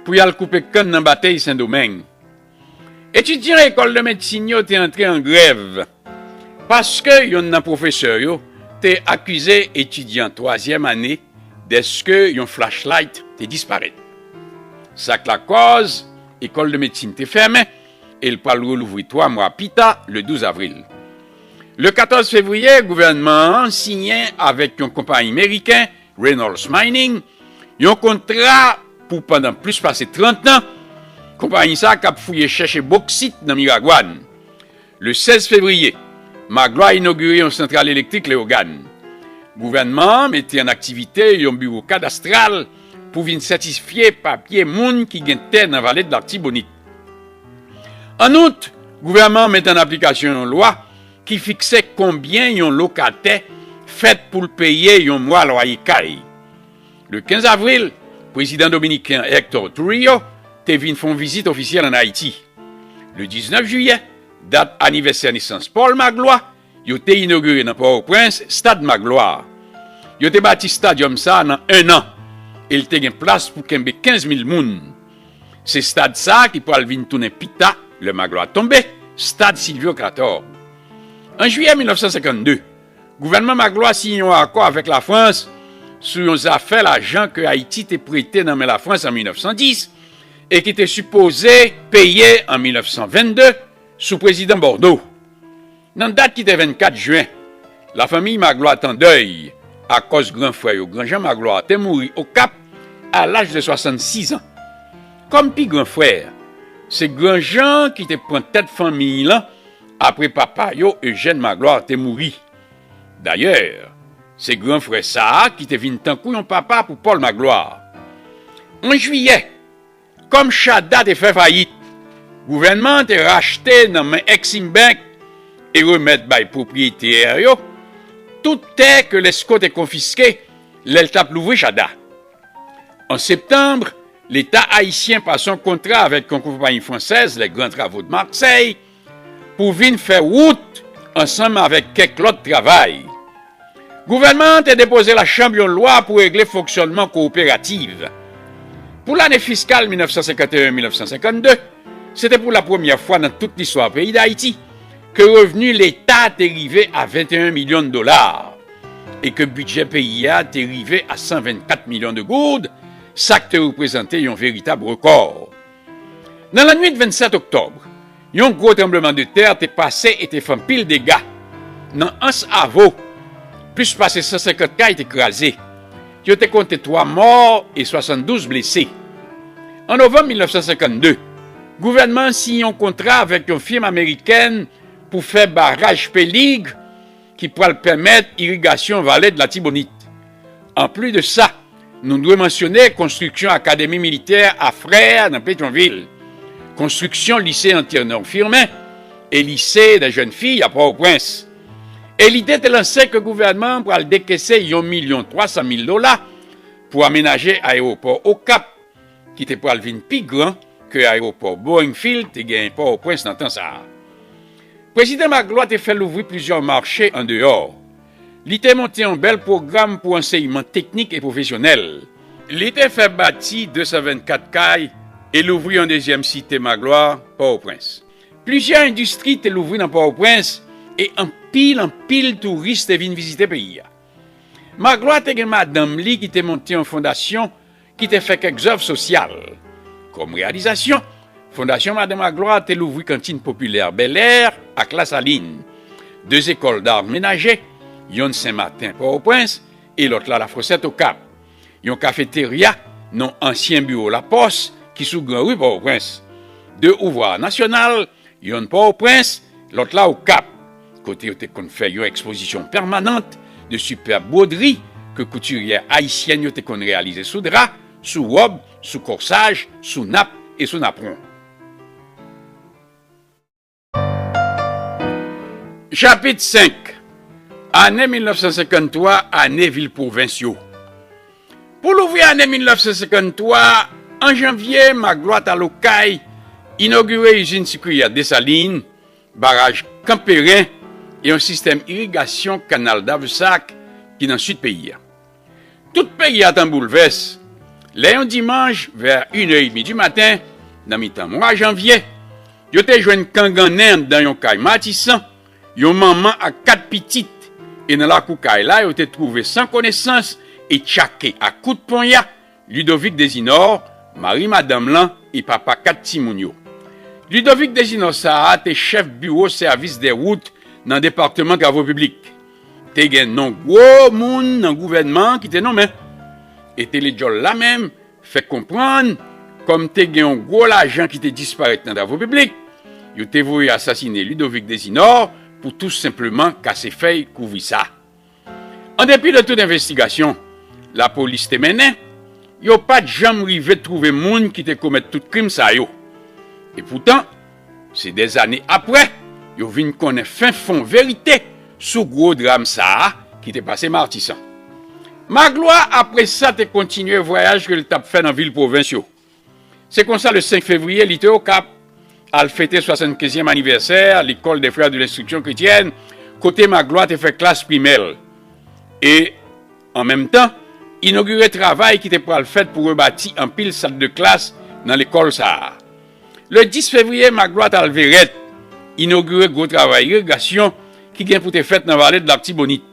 pou y al koupe kann nan batèy Sendomeng. Etidyan lekòl de medsin yo te antre an grèv paske yonn nan pwofesè yo te akize etidyan twazyèm ane dèske yon flashlight te disparèt. Sa k lakòz lekòl de medsin te fèmen e l pral relouvri twa mwa pita, le douz avril. Le katòz fevriye, gouvènman an siyen avèk yon konpayi meriken, Reynolds Mining, yon kontra pou pandan plis pase trant an, konpayi sa a k ap fouye chèche boksit nan Miragwàn. Le sèz fevriye, Maglwa inogire yon santral elektrik Leyogàn. Gouvènman an mete an aktivite yon biwo kadastral pou vin sètifye papye moun ki gen tè nan vale de Latibonit. An out, gouvènman an mete an aplikasyon yon lwa ki fikse konbyen yon lokatè fèt pou l peye yon mwa lwaye kay. Le kenz avril, prezidan dominiken an Hector Trujillo te vin fè yon vizit ofisyèl ann Ayiti. Le diznèf jiyè, dat anivèsè nesans Paul Maglwa, yo te inogire nan Pòtoprens Stad Maglwa. Yo te bati stadyòm sa a nan en an, e l te gen plas pou kenbe kenz mil moun. Se stad sa a ki pral vin tounen pita, lè Maglwa tonbe, Stad Sylvio Cator. An jiyè mil nèf san senkannde, gouvènman Maglwa siyen yon akò avèk Lafrans sou yon zafè lajan ke Ayiti te prete nan men Lafrans an mil nèf san dis e ki te sipoze peye an mil nèf san vennde sou prezidan Bòdo. Nan dat ki te vennkat jen, lafanmi Maglwa t an dèy akòz gran frè yo, Granjan Maglwa, te mouri Okap a laj de swasannsis an. Kòm pi gran frè, se Granjan ki te pran tèt fanmiy lan apre papa yo, Ejèn Maglwa, te mouri. Dayè, se gran frè sa a ki te vin tankou yon papa pou Paul Maglwa. An jiyè, kòm Chada te fè fayit, gouvènman an te rachte nan men Eximbank e remèt bay pwopriyetè yo tout tè ke Lesko te konfiske lè l t ap louvri Chada. An septanm, Leta ayisyen pase yon kontra avèk yon konpayi fransèz, Les Grands Travaux de Marseille, pou vin fè wout ansanm avèk kèk lòt travay. Gouvènman an te depoze lachanm yon lwa pou regle fonksyònman kowoperativ. Pou lane fiskal mil nèf san senkanteyen mil nèf san senkannde, se te pou la premyè fwa nan tout listwa peyi Dayiti ke revni Leta te rive a venteyen milyon dola e ke bidjè peyi a te rive a san vennkat milyon de goud, sa k te reprezante yon veritab rekò. Nan lannwit vennsèt oktòb, yon gwo tranblemanntè te pase e te fè anpil dega. Nan Anse Avo, plis pase san senkant kay te kraze. Yo te konte twa mò e swasanndouz blese. An novanm mil nèf san senkannde, gouvènman an siyen yon kontra avèk yon fim amerikèn pou fè baraj Pelig ki pral pèmèt irigasyon Vale de Latibonit. Anplis de sa, nou dwe mansyone konstriksyon Akademi Militè a Frè nan Petyonvil, konstriksyon Lise Antenor Firmin e Lise dè Jèn Fi a Pòtoprens. E lide te lanse ke gouvènman an pral dekese yon milyon twa san mil dola pou amenaje ayewopò Okap, ki te pral vin pi gran ke ayewopò Boeing Field te genyen Pòtoprens nan tan sa a. Prezidan Magloire te fè louvri plizyè mache andeyò. Li te monte yon bèl pwogram pou ansèyman teknik e pwofesyonèl. Li te fè bati de san vennkat kay e louvri yon dezyèm site Magloire, Pòtoprens. Plizyè endistri te louvri nan Pòtoprens e anpil, anpil touris te vin vizite peyi a. Magloire te gen madanm li ki te monte yon fondasyon ki te fè kèk zèv sosyal. Kòm reyalizasyon, Fondasyon Madan Magloire te louvri kantin popilè Bèlè ak Lasalin, de zekòl d'art ménager, yonn Sen Maten, Pòtoprens, e lòt la Lafosèt, Okap, yon kafeterya, non ansyen biwo Lapòs, ki sou Gran Ri, Pòtoprens, de ouvwa nasyonal, yonn Pòtoprens, lòt la Okap, kote yo te konn fè yon ekspozisyon pèmanant de sipèb bwodri ke koutiryè ayisyèn yo te konn reyalize sou dra, sou wòb, sou kòsaj, sou nap e sou napwon. Chapit senk. Ane mil nèf san senkanntwa, ane vil pwovens yo. Pou louvri ane mil nèf san senkanntwa, an janvye, Magloire t al Okay, inogire izin sikri a Desalin, baraj Kanperen e yon sistèm irigasyon kanal Davesac ki nan sid peyi a. Tout peyi a t an boulvès lè yon dimanch, vè inè edmi di maten, nan mitan mwa janvye, yo te jwenn kangannen anndan yon kay Matisan, yon manman ak kat pitit, e nan lakou kay la, yo te twouve san konesans e tchake ak kout ponya Ludovic Desinor, mari madanm lan e papa kat timoun yo. Ludovic Desinor sa a te chèf biwo sèvis dè wout nan depatman travo piblik. Te gen non gwo moun nan gouvènman ki te nonmen. E tele djòl la menm fè konprann, kòm te gen yon gwo lajan ki te disparèt nan travo piblik, yo te voye asasine Ludovic Desinor pou tou senpleman kase fèy kouvri sa. An depi de tout envestigasyon lapolis te mennen, yo pa t janm rive twouve moun ki te komèt tout krim sa yo. Epoutan, se dèzane apre, yo vin konnen fen fon verite sou gwo dram sa a ki te pase Matisan. Magloire, apre sa, te kontinye vwayaj ke l t ap fè nan vil pwovens yo. Se konsa, le senk fevriye, li te Okap, al fete swasannkenzyèm anivèsè L'école des Frères de l'Instruction Chrétienne, kote Magloire te fè klas primè l. E, an menm tan, inogire travay ki te pral fèt pou rebati anpil sal de klas nan lekòl sa a. Le dis fevriye, Magloire t al Verèt, inogire gwo travay irigasyon ki gen pou te fèt nan Vale de Latibonit.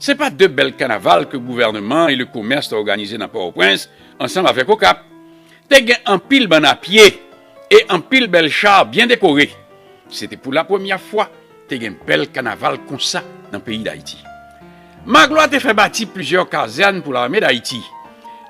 Se pa de bèl kanaval ke gouvènman e le komès te òganize nan Pòtoprens ansanm avèk Okap. Te gen anpil bann a pye e anpil bèl cha byen dekore. Se te pou la premyè fwa te gen bèl kanaval konsa nan peyi Dayiti. Magloire te fè bati plizyè kazèn pou Lame Dayiti.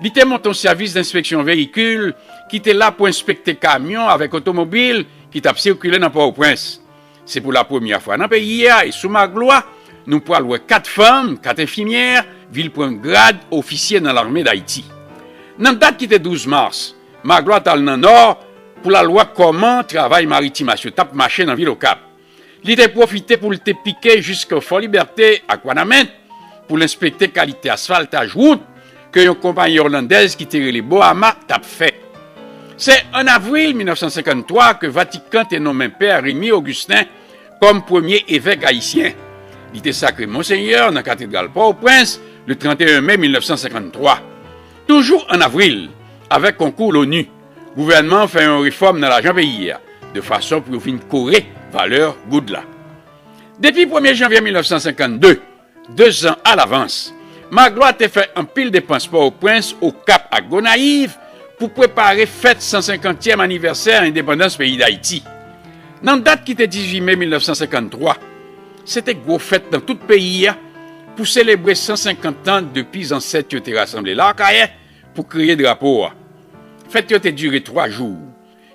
Li te monte yon sèvis denspeksyon veyikil ki te la pou enspekte kamyon avèk otomobil ki t ap sikile nan Pòtoprens. Se pou la premyè fwa nan peyi a e sou Magloire, nou pral wè kat fanm, kat enfimyè, vin pran grad ofisye nan Lame Dayiti. Nan dat ki te douz mas, Magloire t al nan Nò pou l al wè kòman travay maritim asyo t ap mache nan vil Okap. Li te pwofite pou l te pike jiske Fò Libète ak Wanament pou l enspekte kalite asfaltaj wout ke yon konpayi olandèz ki te rele Boama t ap fè. Se an avril mil nèf san senkanntwa ke Vatikan te nonmen Pè Remy Augustin kòm premye evèk ayisyen. Li te sakre Monsenyè nan katedral Pòtoprens le trannteyen me mil nèf san senkanntwa. Toujou an avril, avèk konkou Loni. Gouvènman an fè yon refòm nan lajan peyi a, de fason pou yo vin kore valè goud la. Depi premye janvye mil nèf san senkannde, de zan alavans, Maglwa te fè anpil depans Pòtoprens, Okap ak Gonayiv pou prepare fèt san senkantyèm anivèsè endepandans peyi Dayiti. Nan dat ki te dizuit me mil nèf san senkanntwa, se te gwo fèt nan tout peyi a pou selebre san senkant an depi zansèt yo te rasanble Lakayè pou kreye drapo a. Fèt yo te dire twa jou.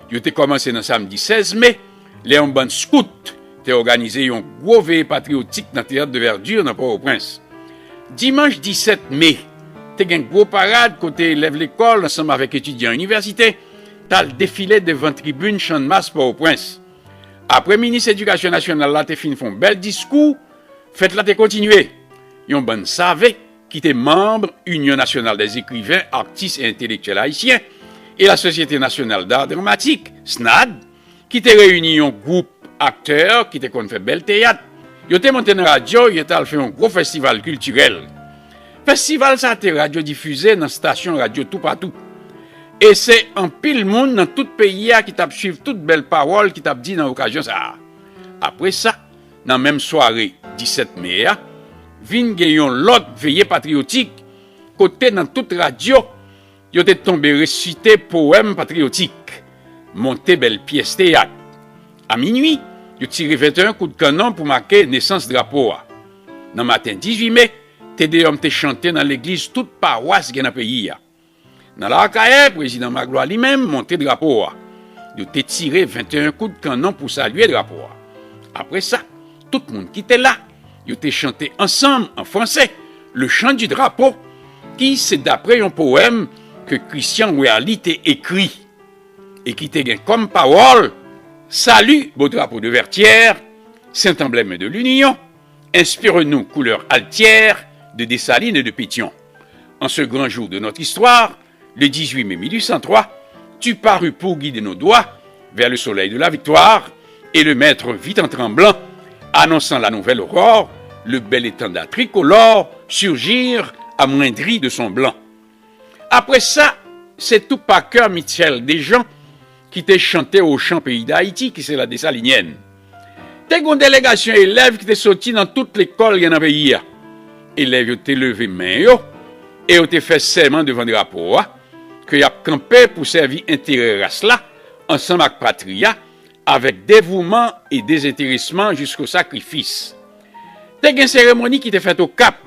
Yo te kòmanse nan samdi sèz me, lè yon bann skout te òganize yon gwo veye patriyotik nan Teyat de Verdure nan Pòtoprens. Dimanch disèt me, te gen gwo parad kote elèv lekòl ansanm avèk etidyan inivèsite t al defile devan tribin Channmas Pòtoprens. Apre minis edikasyon nasyonal la te fin fè yon bèl diskou, fèt la te kontinye. Yon bann save ki te manm Union Nationale des Écrivains, Artistes et Intellectuels Haïtiens e la Société Nationale d'Art Dramatique, snad, ki te reyini yon gwoup aktè ki te konn fè bèl teyat. Yo te monte nan radyo, yo t al fè yon gwo festival kiltirèl. Festival sa a te radyo difize nan stasyon radyo toupatou. E se anpil moun nan tout peyi a ki t ap swiv tout bèl pawòl ki t ap di nan okazyon sa a. Apre sa, nan menm sware disèt me a, vin gen yon lòt veye patriyotik kote nan tout radyo, yo te tonbe resite powèm patriyotik, monte bèl pyès teyat. A minui, yo tire venteyen kout kannon pou make nesans drapo a. Nan maten dizuit me, Te Deyòm te chante nan legliz tout pawas gen nan peyi a. Nan Lakayè, prezidan Maglwa li menm monte drapo a. Yo te tire venteyen kout kannon pou salye drapo a. Apre sa, tout moun ki te la, yo te chante ansanm an franse le chant du drapeau, ki se dapre yon powèm ke Christian Werly te ekri e ki te gen kòm pawòl: Salut, beau drapeau de Vertières, saint emblème de l'union, inspire-nous couleur altière de Dessalines et de Pétion. En ce grand jour de notre histoire, le dix-huit mai mille huit cent trois, tu parus pour guider nos doigts vers le soleil de la victoire, et le maître vit en tremblant, annonçant la nouvelle aurore, le bel étendard tricolore surgir amoindri de son blanc. Apre sa, se tou pa kè Michel Dejean ki te chante Ochan peyi Dayiti, ki se la Desalinienne. Te gen yon delegasyon elèv ki te soti nan tout lekòl gen nan peyi a. Elèv yo te leve men yo e yo te fè sèman devan drapo a ke y ap kanpe pou sèvi enterè ras la ansanm ak patri a, avèk devouman e dezenteresman jisko sakrifis. Te gen seremoni ki te fèt Okap,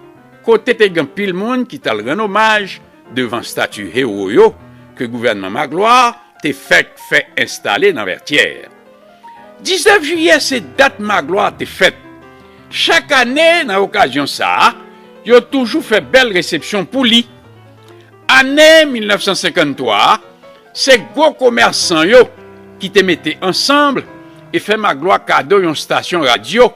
kote te gen anpil moun ki t al rann omaj devan estati ewo yo ke gouvènman Maglwa te fèk fè enstale nan Vètyè. Diznèf jiyè se dat Maglwa te fèt. Chak ane, nan okazyon sa a, yo toujou fè bèl resepsyon pou li. Ane mil nèf san senkanntwa a, se gwo komèsan yo ki te mete ansanm e fè Maglwa kado yon estasyon radyo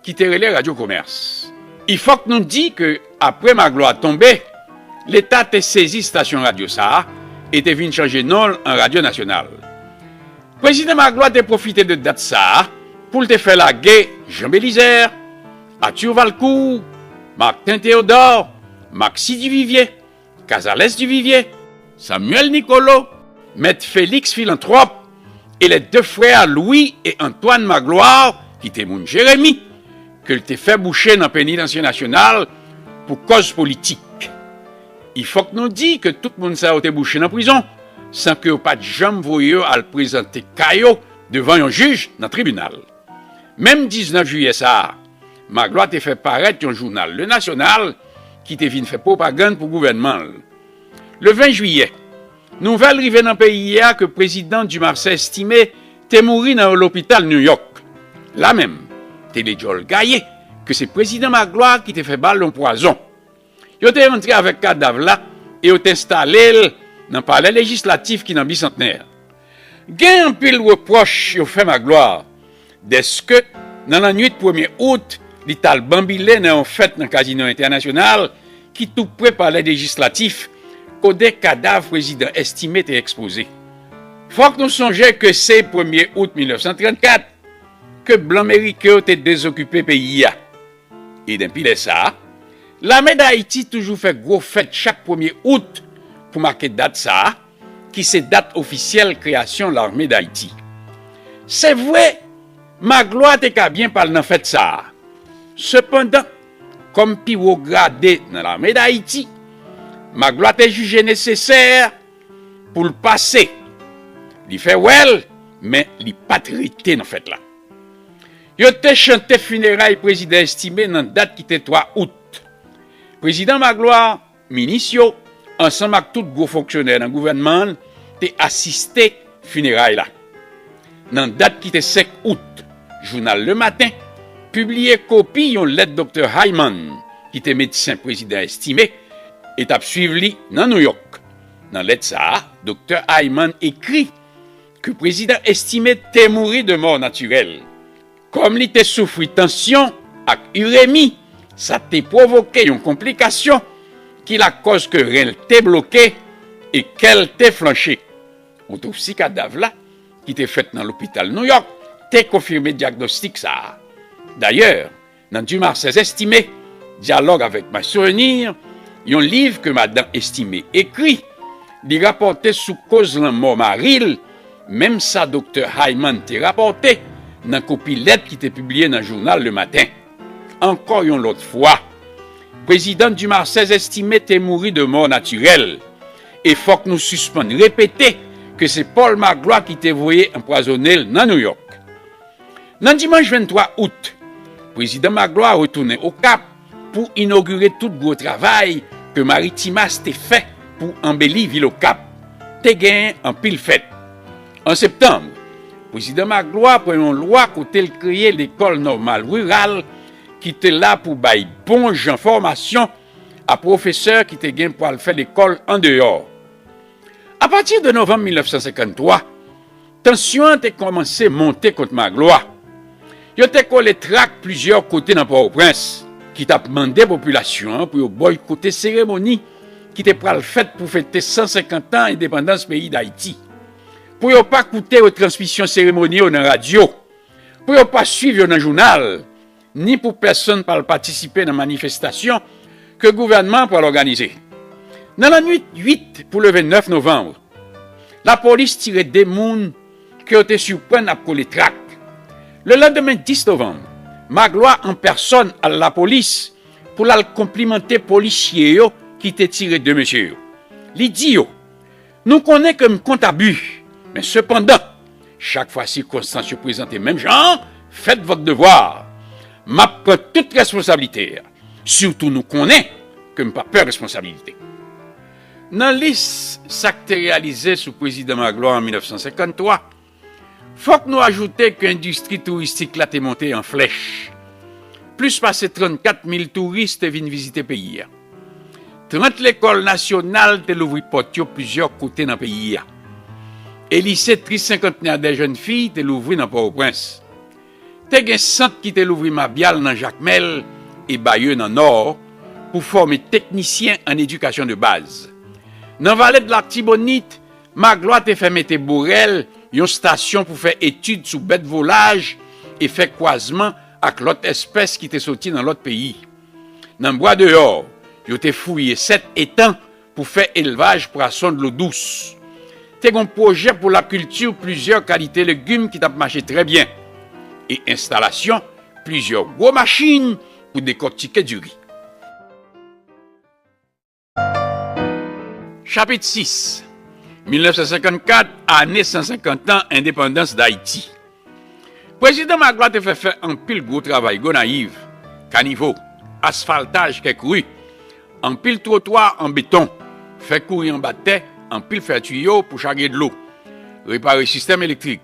ki te rele Radyo Komès. I fòk nou di ke apre Maglwa tonbe, Leta te sezi estasyon radyo sa a e te vin chanje non l an Radyo Nasyonal. Prezidan Maglwa te pwofite de dat sa a pou l te fè lage Jean Belizaire, Arthur Valcourt, Martin Théodore, Maxi Duvivier, Casalès Duvivier, Samuel Nicolo, Mèt Félix Philanthrope e les deux frères Louis et Antoine Magloire, ki te moun Jeremi, ke l te fè bouche nan Penitansye Nasyonal pou kòz politik. I fòk nou di ke tout moun sa yo te bouche nan prizon, san ke yo pa t janm voye yo al prezante ka yo devan yon jij nan tribinal. Menm diznèf jiyè sa a, Maglwa te fè parèt yon jounal, Le National, ki te vin fè pwopagann pou gouvènman l. Le ven jiyè, nouvèl rive nan peyi a ke prezidan Dumarsais Estimé te mouri nan yon lopital Nouyòk. La menm, te gen djòl gaye ke se prezidan Maglwa ki te fè ba l yon pwazon. Yo te rantre avèk kadav la e yo te enstale l nan Palè Lejislatif ki nan Bisantnè. Gen anpil repwòch yo fè Maglwa, dèske nan lannwit premye out, li t al banbile nan yon fèt nan Kazino Entènasyonal ki tou pre Palè Lejislatif, kote kadav prezidan Estimé te ekspoze. Fòk nou sonje ke se premye out mil nèf san trannkat ke blan meriken yo te dezokipe peyi a. E denpi lè sa a, Lame Dayiti toujou fè gwo fèt chak premye out pou make dat sa a, ki se dat ofisyèl kreyasyon Lame Dayiti. Se vre, Maglwa te ka byen pa al nan fèt sa a. Sepandan, kòm pi wo grade nan Lame Dayiti, Maglwa te jije nesesè pou l pase. Li fè wè l, men li pa t rete nan fèt la. Yo te chante fineray Prezidan Estimé nan dat ki te twa out. Prezidan Maglwa, minis yo, ansanm ak tout gwo fonksyonè nan gouvènman an, te asiste fineray la. Nan dat ki te senk out, jounal Le Matin pibliye kopi yon lèt Doktè Hyman, ki te medsen Prezidan Estimé e t ap swiv li nan Nouyòk. Nan lèt sa a, Doktè Hyman ekri ke Prezidan Estimé te mouri de mò natirèl. Kòm li te soufri tansyon ak iremi, sa te pwovoke yon konplikasyon ki lakòz ke ren l te bloke e kè l te flanche. Otopsi kadav la, ki te fèt nan lopital Nouyòk, te konfime dyagnostik sa a. Dayè, nan Dumarsais Estimé, Dyalòg avèk My Souvenir, yon liv ke madan Estimé ekri, li rapòte sou koz lanmò mari l, menm sa Doktè Hyman te rapòte nan kopi lèt ki te pibliye nan jounal Le Matin. Ankò yon lòt fwa, Prezidan Dumarsais Estimé te mouri de mò natirèl, e fòk nou sispann repete ke se Pòl Maglwa ki te voye anpwazonnen l nan Nouyòk. Nan dimanch venntwa out, Prezidan Maglwa retounen Okap pou inogire tout gwo travay ke Maritimas te fè pou anbeli vil Okap. Te genyen anpil fèt. An septanm, Prezidan Maglwa pran yon lwa kote l kreye Lekòl Nòmal Riral ki te la pou bay bon jan fòmasyon a pwofesè ki te gen pou al fè lekòl andeyò. Apati de novanm mil nèf san senkanntwa, tansyon an te kòmanse monte kont Maglwa. Yo te kole trak plizyè kote nan Pòtoprens ki t ap mande popilasyon an pou yo bòykote seremoni ki te pral fèt pou fete san senkant an endepandans peyi Dayiti, pou yo pa koute retransmisyon seremoni yo nan radyo, pou yo pa swiv yo nan jounal, ni pou pèsonn pa al patisipe nan manifestasyon ke gouvènman an pral òganize. Nan lannwit uit pou leve nèf novanm, lapolis tire de moun ke yo te siprann ap kole trak. Lelandemen dis novanm, Maglwa an pèsòn al lapolis pou l al konplimante polisye yo ki te tire de mesye yo. Li di yo, nou konnen ke m kont abi, men sepandan, chak fwa sikonstans yo prezante menm jan an, fèt vòt devwa. M ap pran tout responsablite a. Sitou nou konnen ke m pa pè responsablite. Nan lis sa k te reyalize sou Prezidan Maglwa an mil nèf san senkanntwa, fòk nou ajoute ke endistri touristik la te monte an flèch. Plis pase trannkat mil touris te vin vizite peyi a. Trant lekòl nasyonal te louvri pòt yo plizyè kote nan peyi a. E lise Trisenkantnè dè Jèn Fi te louvri nan Pòtoprens. Te gen sant ki te louvri Mabyal nan Jakmèl e Bayeux nan Nò pou fòme teknisyen an edikasyon de baz. Nan Vale de Latibonit, Maglwa te fè mete Borèl yon stasyon pou fè etid sou bèt volaj e fè kwazman ak lòt espès ki te soti nan lòt peyi. Nan Bwa Deyò, yo te fouye sèt etan pou fè elvaj pwason dlo dous. Te gen pwojè pou lakilti plizyè kalite legim ki t ap mache trè byen, e enstalasyon plizyè gwo machin pou dekòktike diri. Chapit sis. Mil nèf san senkannkat, ane san senkant an endepandans Dayiti. Prezidan Maglwa te fè fè anpil gwo travay Gonayiv, kanivo, asfaltaj kèk ri, anpil twotwa an beton, fè kouri anba tè, anpil fè tiyo pou chage dlo, repare sistèm elektrik,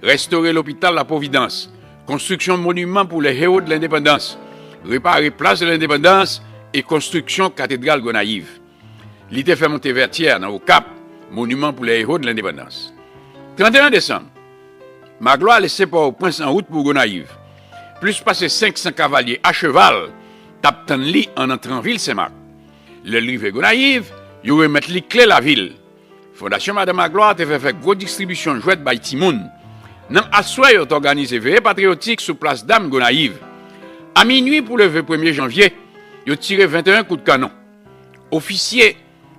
restore lopital La Providence, konstriksyon moniman pou les héros de l'indépendance, repare plas de lendepandans e konstriksyon katedral Gonayiv. Li te fè monte Vètyè nan Okap, moniman pou les héros de l'indépendance. Tranteyen desanm, Maglwa lese Pòtoprens an wout pou Gonayiv. Plis pase senk san kavalye acheval t ap tann li an antran vil Senmak. Lè l rive Gonayiv, yo remèt li kle lavil. Fondasyon Madan Maglwa te fè fè gwo distribisyon jwèt bay timoun. Nan aswè, yo t òganize veye patriyotik sou plas dam Gonayiv. A minwi pou leve premye janvye, yo tire venteyen kout kannon. Ofisye,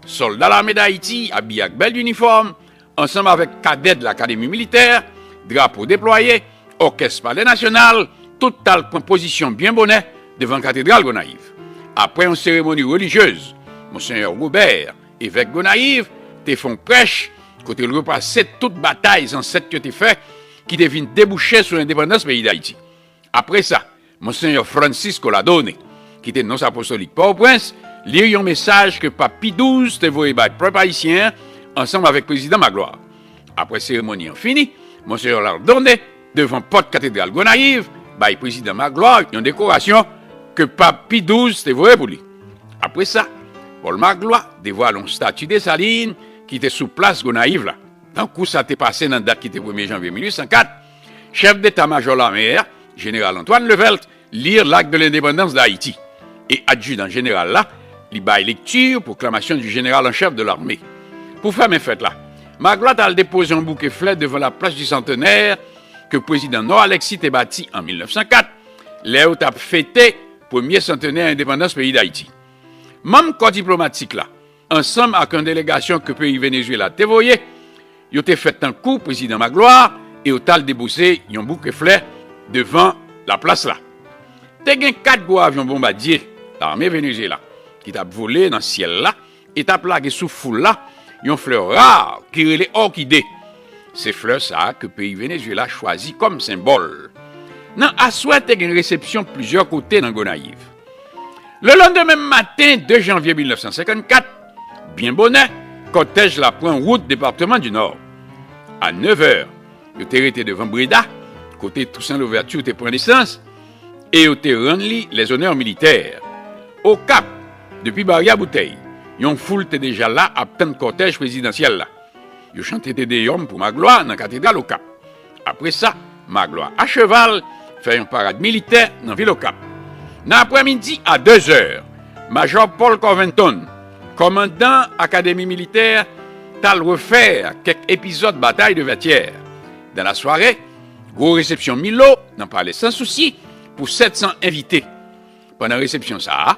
sòlda Lame Dayiti, abiye ak bèl inifòm, ansanm avèk kadèt Lakademi Militè, drapo deplwaye, òkès Palè Nasyonal, tout t al pran pozisyon byen bonè devan Katedral Gonayiv. Apre yon seremoni relijyez, Monseyè Robert, evèk Gonayiv, te fè yon prèch kote l repase tout batay zansèt yo te fè ki te vin debouche sou endepandans peyi Dayiti. Apre sa, Monseyè Francisco Ladone, ki te nons apostolik Pòtoprens, li yon mesaj ke Pap Pi douz te voye bay pèp ayisyen an ansanm avèk Prezidan Magloire. Apre seremoni an fini, Monseyè Ladone, devan pòt Katedral Gonayiv, bay Prezidan Magloire yon dekorasyon ke Pap Pi douz te voye pou li. Apre sa, Pòl Magloire devwale yon stati Desalin ki te sou plas Gonayiv la. Tankou sa te pase nan dat ki te premye janvye mil uit san kat, chèf deta majò lame a, Jeneral Antoine Levelt, lir L'acte de l'indépendance d'Haïti. E adjidan jeneral la, li bay lekti pwoklamasyon di jeneral an chèf de lame. Pou fèmen fèt la, Magloire t al depoze yon bouke flè devan laplas di Santènè ke prezidan Nò Alexis te bati an mil nèf san kat, lè yo t ap fete premye santenè endepandans peyi Dayiti. Manm kò diplomatik la, ansanm ak yon delegasyon ke peyi Venezuela te voye, yo te fèt tankou prezidan Magloire e yo t al depoze yon bouke flè devan laplas la. Te gen kat gwo avyon bonbadye lame Venezuela ki t ap vole nan syèl la e t ap lage sou foul la yon flè ra ki rele òkide. Se flè sa a ke peyi Venezuela chwazi kòm senbòl. Nan aswè, te gen resepsyon plizyè kote nan Gonayiv. Lelandemen maten, de janvye mil nèf san senkannkat, byen bonè, kòtèj la pran wout depatman di Nò. A nèf è, yo te rete devan Breda, kote Toussaint Louverture te pran nesans, e yo te rann li lèzonè militè. Okap, depi Baryè Boutèy, yon foul te deja la ap tann kòtèj prezidansyèl la. Yo chante Te Deyòm pou Magloire nan katedral Okap. Apre sa, Magloire acheval fè yon parad militè nan vil Okap. Nan aprèmidi a de zè, Majò Paul Covington, kòmandan Akademi Militè, t al refè kèk epizòd batay de Vètyè. Dan lasware, gwo resepsyon Milo nan Palè Sansousi pou sèt san envite. Pandan resepsyon sa a,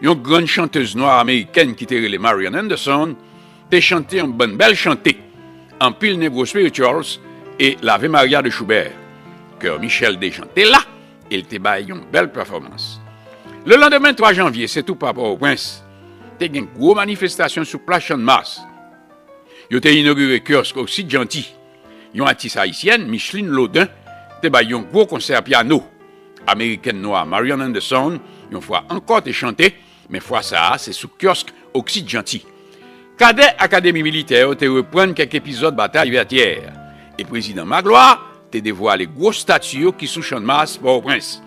yon grann chantèz nwa amerikèn ki te rele Marian Anderson te chante yon bann bèl chante, anpil Negro Spirituals e L'Ave Maria de Schubert. Kè Michel Dejean te la e l te bay yon bèl pèfòmans. Lelandemen, twa janvye, se tou pa Pòtoprens, te gen gwo manifestasyon sou plas Channmas. Yo te inogire kyòsk Oksid Janti. Yon atis ayisyèn, Micheline Laudin, te bay yon gwo konsè pyano. Amerikèn nwa Marian Anderson, yon fwa ankò, te chante, men fwa sa a, se sou kyòsk Oksid Janti. Kadè Akademi Militè yo te reprann kèk epizòd batay Vètyè, e prezidan Magloire te devwale gwo stati yo ki sou Channmas, Pòtoprens.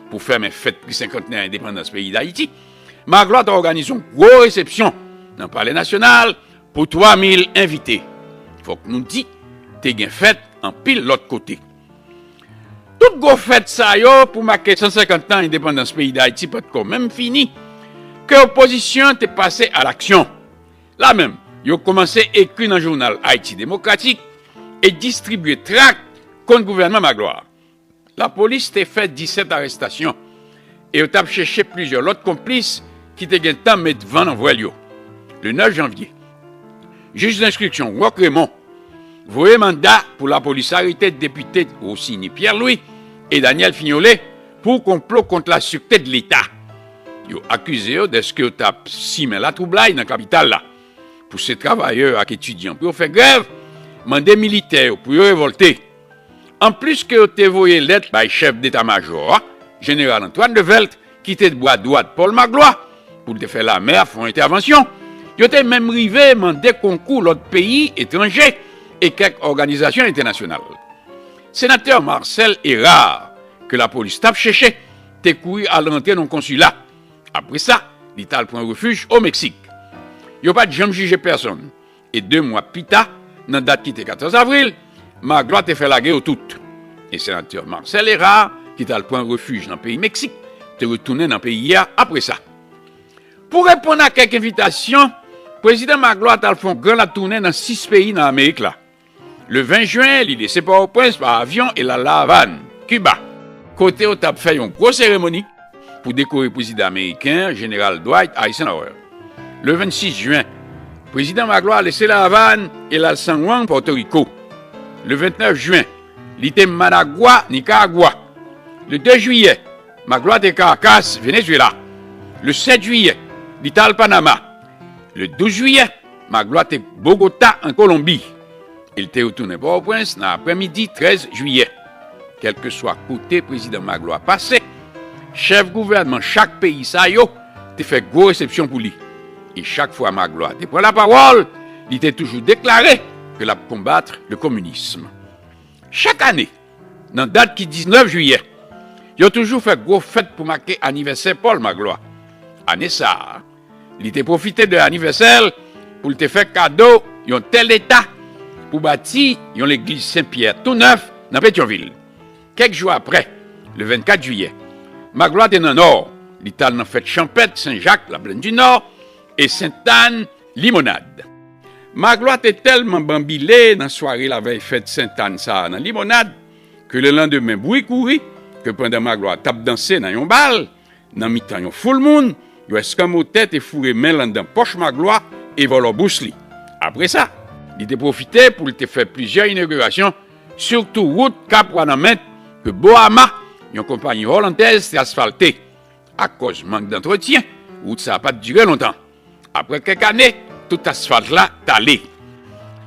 Pou fèmen fèt senkantnè endepandans peyi Dayiti, Magloire te òganize yon gwo resepsyon nan Palè Nasyonal pou twa mil envite. Fòk nou di, te gen fèt anpil lòt kote. Tout gwo fèt sa yo pou make san senkant tan endepandans peyi Dayiti pa t ko menm fini, ke opozisyon te pase a laksyon. La menm, yo kòmanse ekri nan jounal Ayiti Demokratik e distribye trak kont gouvènman Magloire. Lapolis te fè disèt arèstasyon e yo t ap chèche plizyè lòt konplis ki te gentan met van nan vwèl yo. Le nèf janvye, jij denstriksyon Rock Raymond voye manda pou lapolis arete depite Rosiny Pierre-Louis e Daniel Fignolet pou konplo kont lasyirte de Leta. Yo akize yo dèske yo t ap simen latwoublay nan kapital la, pouse travayè ak etidyan pou yo fè grèv, mande militè yo pou yo revòlte. Anplis ke yo te voye lèt bay chèf deta majò a, jeneral Antoine Levelt, ki te bwa dwat Paul Magloire, pou l te fè lame a fè yon entèvansyon, yo te menm rive mande konkou lòt peyi etranje e kèk òganizasyon entènasyonal. Senatè Marcel Hérard, ke lapolis t ap chèche, te kouri al rantre nan konsila. Apre sa, li t al pran refij o Meksik. Yo pa t janm jije pèsonn. E de mwa pita, nan dat ki te katòz avril, Magloire te fè lage yo tout. E senatè Marcel Hérard, ki t al pran refij nan peyi Meksik, te retounen nan peyi a apre sa. Pou reponn a kèk envitasyon, prezidan Magloire t al fè yon gran latounen nan sis peyi nan Amerik la. Le ven jen, li lese Pòtoprens pa avyon e l al La Avàn, Kiba, kote yo t ap fè yon gwo seremoni pou dekore prezidan ameriken an, jeneral Dwight Eisenhower. Le vennsis jen, Prezidan Magloire lese Laavàn e l al San Juan, Pòtoriko. Le vennèf jen, li te Managua, Nikaragwa. Le de jiyè, Magloire te Caracas, Venezuela. Le sèt jiyè, li t al Panama. Le douz jiyè, Magloire te Bogota, an Kolonbi. E l te retounen Pòtoprens nan aprèmidi trèz jiyè. Kèlkeswa kote prezidan Magloire pase, chèf gouvènman chak peyi sa yo te fè gwo resepsyon pou li. E chak fwa Magloire te pran lapawòl, li te toujou deklare ke l ap konbat le communisme. Chak ane, nan dat ki diznèf jiyè, yo toujou fè gwo fèt pou make anivèsè Pòl Magloire. Ane sa a, li te pwofite de anivèsè l pou l te fè kado yon tè leta pou bati yon legliz Sen Pyè tou nèf nan Petyonvil. Kèk jou apre, le vennkat jiyè, Magloire te nan Nò, li t al nan fèt chanpèt Sen Jak, Laplèn di Nò, e Sentàn, Limonad. Magloire te tèlman banbile nan sware lavèy fèt Sentàn sa a nan Limonad, ke lelandemen bri kouri ke pandan Magloire t ap danse nan yon bal, nan mitan yon foul moun, yon eskanmotè te foure men l anndan pòch Magloire e vòlò bous li. Apre sa, li te pwofite pou l te fè plizyè inogirasyon, sitou wout Kap Wanament ke Boama, yon konpayi olandèz, te asfalte. Akòz mank dantretyen, wout sa a pa t dire lontan. Apre kèk ane, tout asfalt la tale.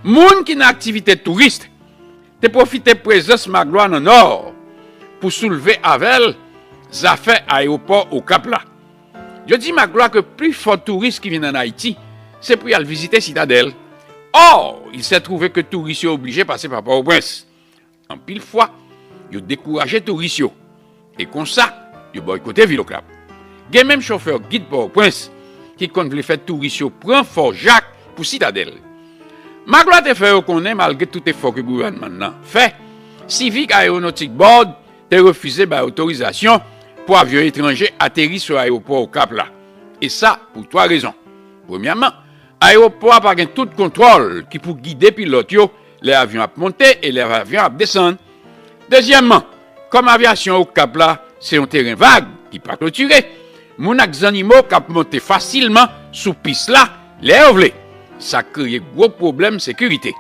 Moun ki nan aktivite touris te pwofite prezans Magloire nan Nò pou soulve avè l zafè ayewopò Okap la. Yo di Magloire ke pifò touris ki vin ann Ayiti, se pou y al vizite Sitadèl. Or, il s'est trouvé que touris yo oblije pase pa Pòtoprens. Anpil fwa, yo dekouraje touris yo. E konsa, yo bòykote vil Okap. Gen menm chofè gid Pòtoprens ki konn vle fè touris yo pran Fò Jak pou Sitadèl. Magloire te fè yo konnen, malgre tout efò ke gouvènman nan fè, Civic Aeronautic Board te refize bay otorizasyon pou avyon etranje ateri sou ayewopò Okap la. E sa, pou twa rezon. Premyèman, ayewopò a pa gen tout kontwòl ki pou gide pilòt yo lè avyon ap monte e lè avyon ap desann. Dezyèmman, kòm avyasyon Okap la se yon teren vag ki pa klotire, moun ak zannimo k ap monte fasilman sou pis la lè yo vle. Sa kreye gwo pwoblèm sekirite.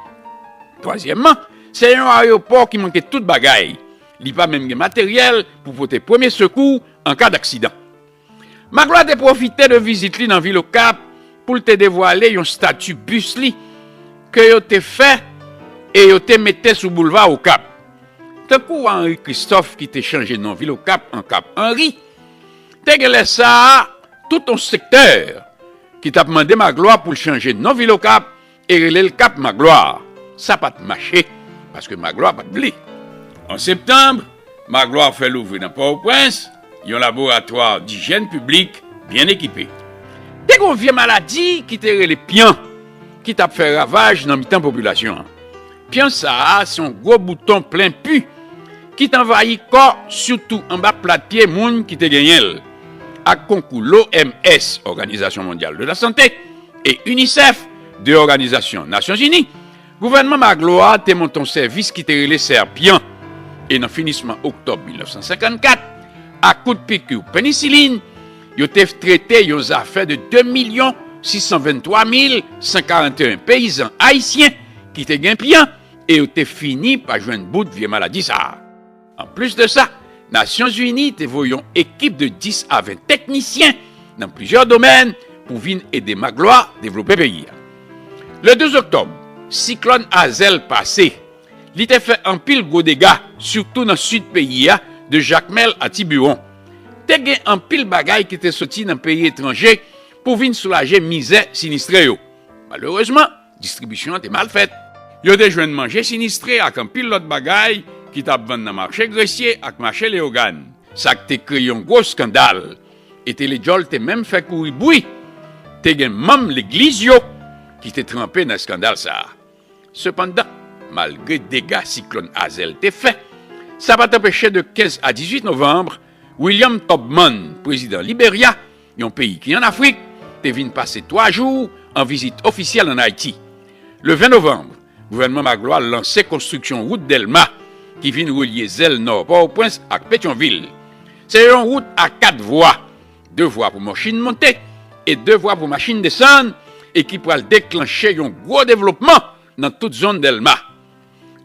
Twazyèmman, se yon ayewopò ki manke tout bagay. Li pa menm gen materyèl pou pote premye sekou an ka daksidan. Magloire te pwofite de vizit li nan vil Okap pou l te devwale yon estati bis li ke yo te fè e yo te mete sou boulva Okap. Tankou Henri Christophe ki te chanje non vil Okap an Kap Anri, te gen lè sa a tout yon sektè ki t ap mande Magloire pou l chanje non vil Okap e rele l Kap Magloire. Sa pa t mache, paske Magloire pa t vle. An septanm, Magloire fè louvri nan Pòtoprens yon laboratwa dijyèn piblik byen ekipe. Te gen yon vye maladi ki te rele pyan, ki t ap fè ravaj nan mitan popilasyon an. Pyan sa a se yon gwo bouton plen pi ki t anvayi kò, sitou anba plat pye moun ki te genyen l. Ak konkou l'O M S, Òganizasyon Mondyal de la Sante, e UNICEF, de Òganizasyon Nasyonzini, gouvènman Magloire te monte yon sèvis ki te rele Sèpyan. E nan finisman oktòb mil nèf san senkannkat, ak kout piki penisilin, yo te trete yon zafè de de milyon sis san venntwa mil san karanteyen peyizan ayisyen ki te gen pyan, e yo te fini pa jwenn bout vye maladi sa a. Anplis de sa, Nasyonzini te voye yon ekip de dis a ven teknisyen nan plizyè domèn pou vin ede Magloire devlope peyi a. Le douz oktòb, siklòn Azèl pase. Li te fè anpil gwo dega, sitou nan sid peyi a, de Jakmèl a Tibiwon. Te gen anpil bagay ki te soti nan peyi etranje pou vin soulaje mizè sinistre yo. Malerezman, distribisyon an te mal fèt. Yo te jwenn manje sinistre ak anpil lòt bagay ki t ap vann nan mache Gresye ak mache Leyogàn. Sa k te kreye yon gwo eskandal. E Telejòl te menm fè kouri bri. Te gen manm legliz yo ki te tranpe nan eskandal sa a. Sepandan, malgre dega siklòn Azèl te fè, sa pa t anpeche de kenz a dizuit novanm, William Tubman, prezidan Liberya, yon peyi ki ann Afrik, te vin pase twa jou an vizit ofisyèl ann Ayiti. Le ven novanm, gouvènman Magloire lanse konstriksyon wout Dèlma, ki vin relye zèl nò Pòtoprens ak Petyonvil. Se yon wout a kat vwa, de vwa pou machin monte e de vwa pou machin desann, e ki pral deklanche yon gwo devlopman nan tout zòn Dèlma.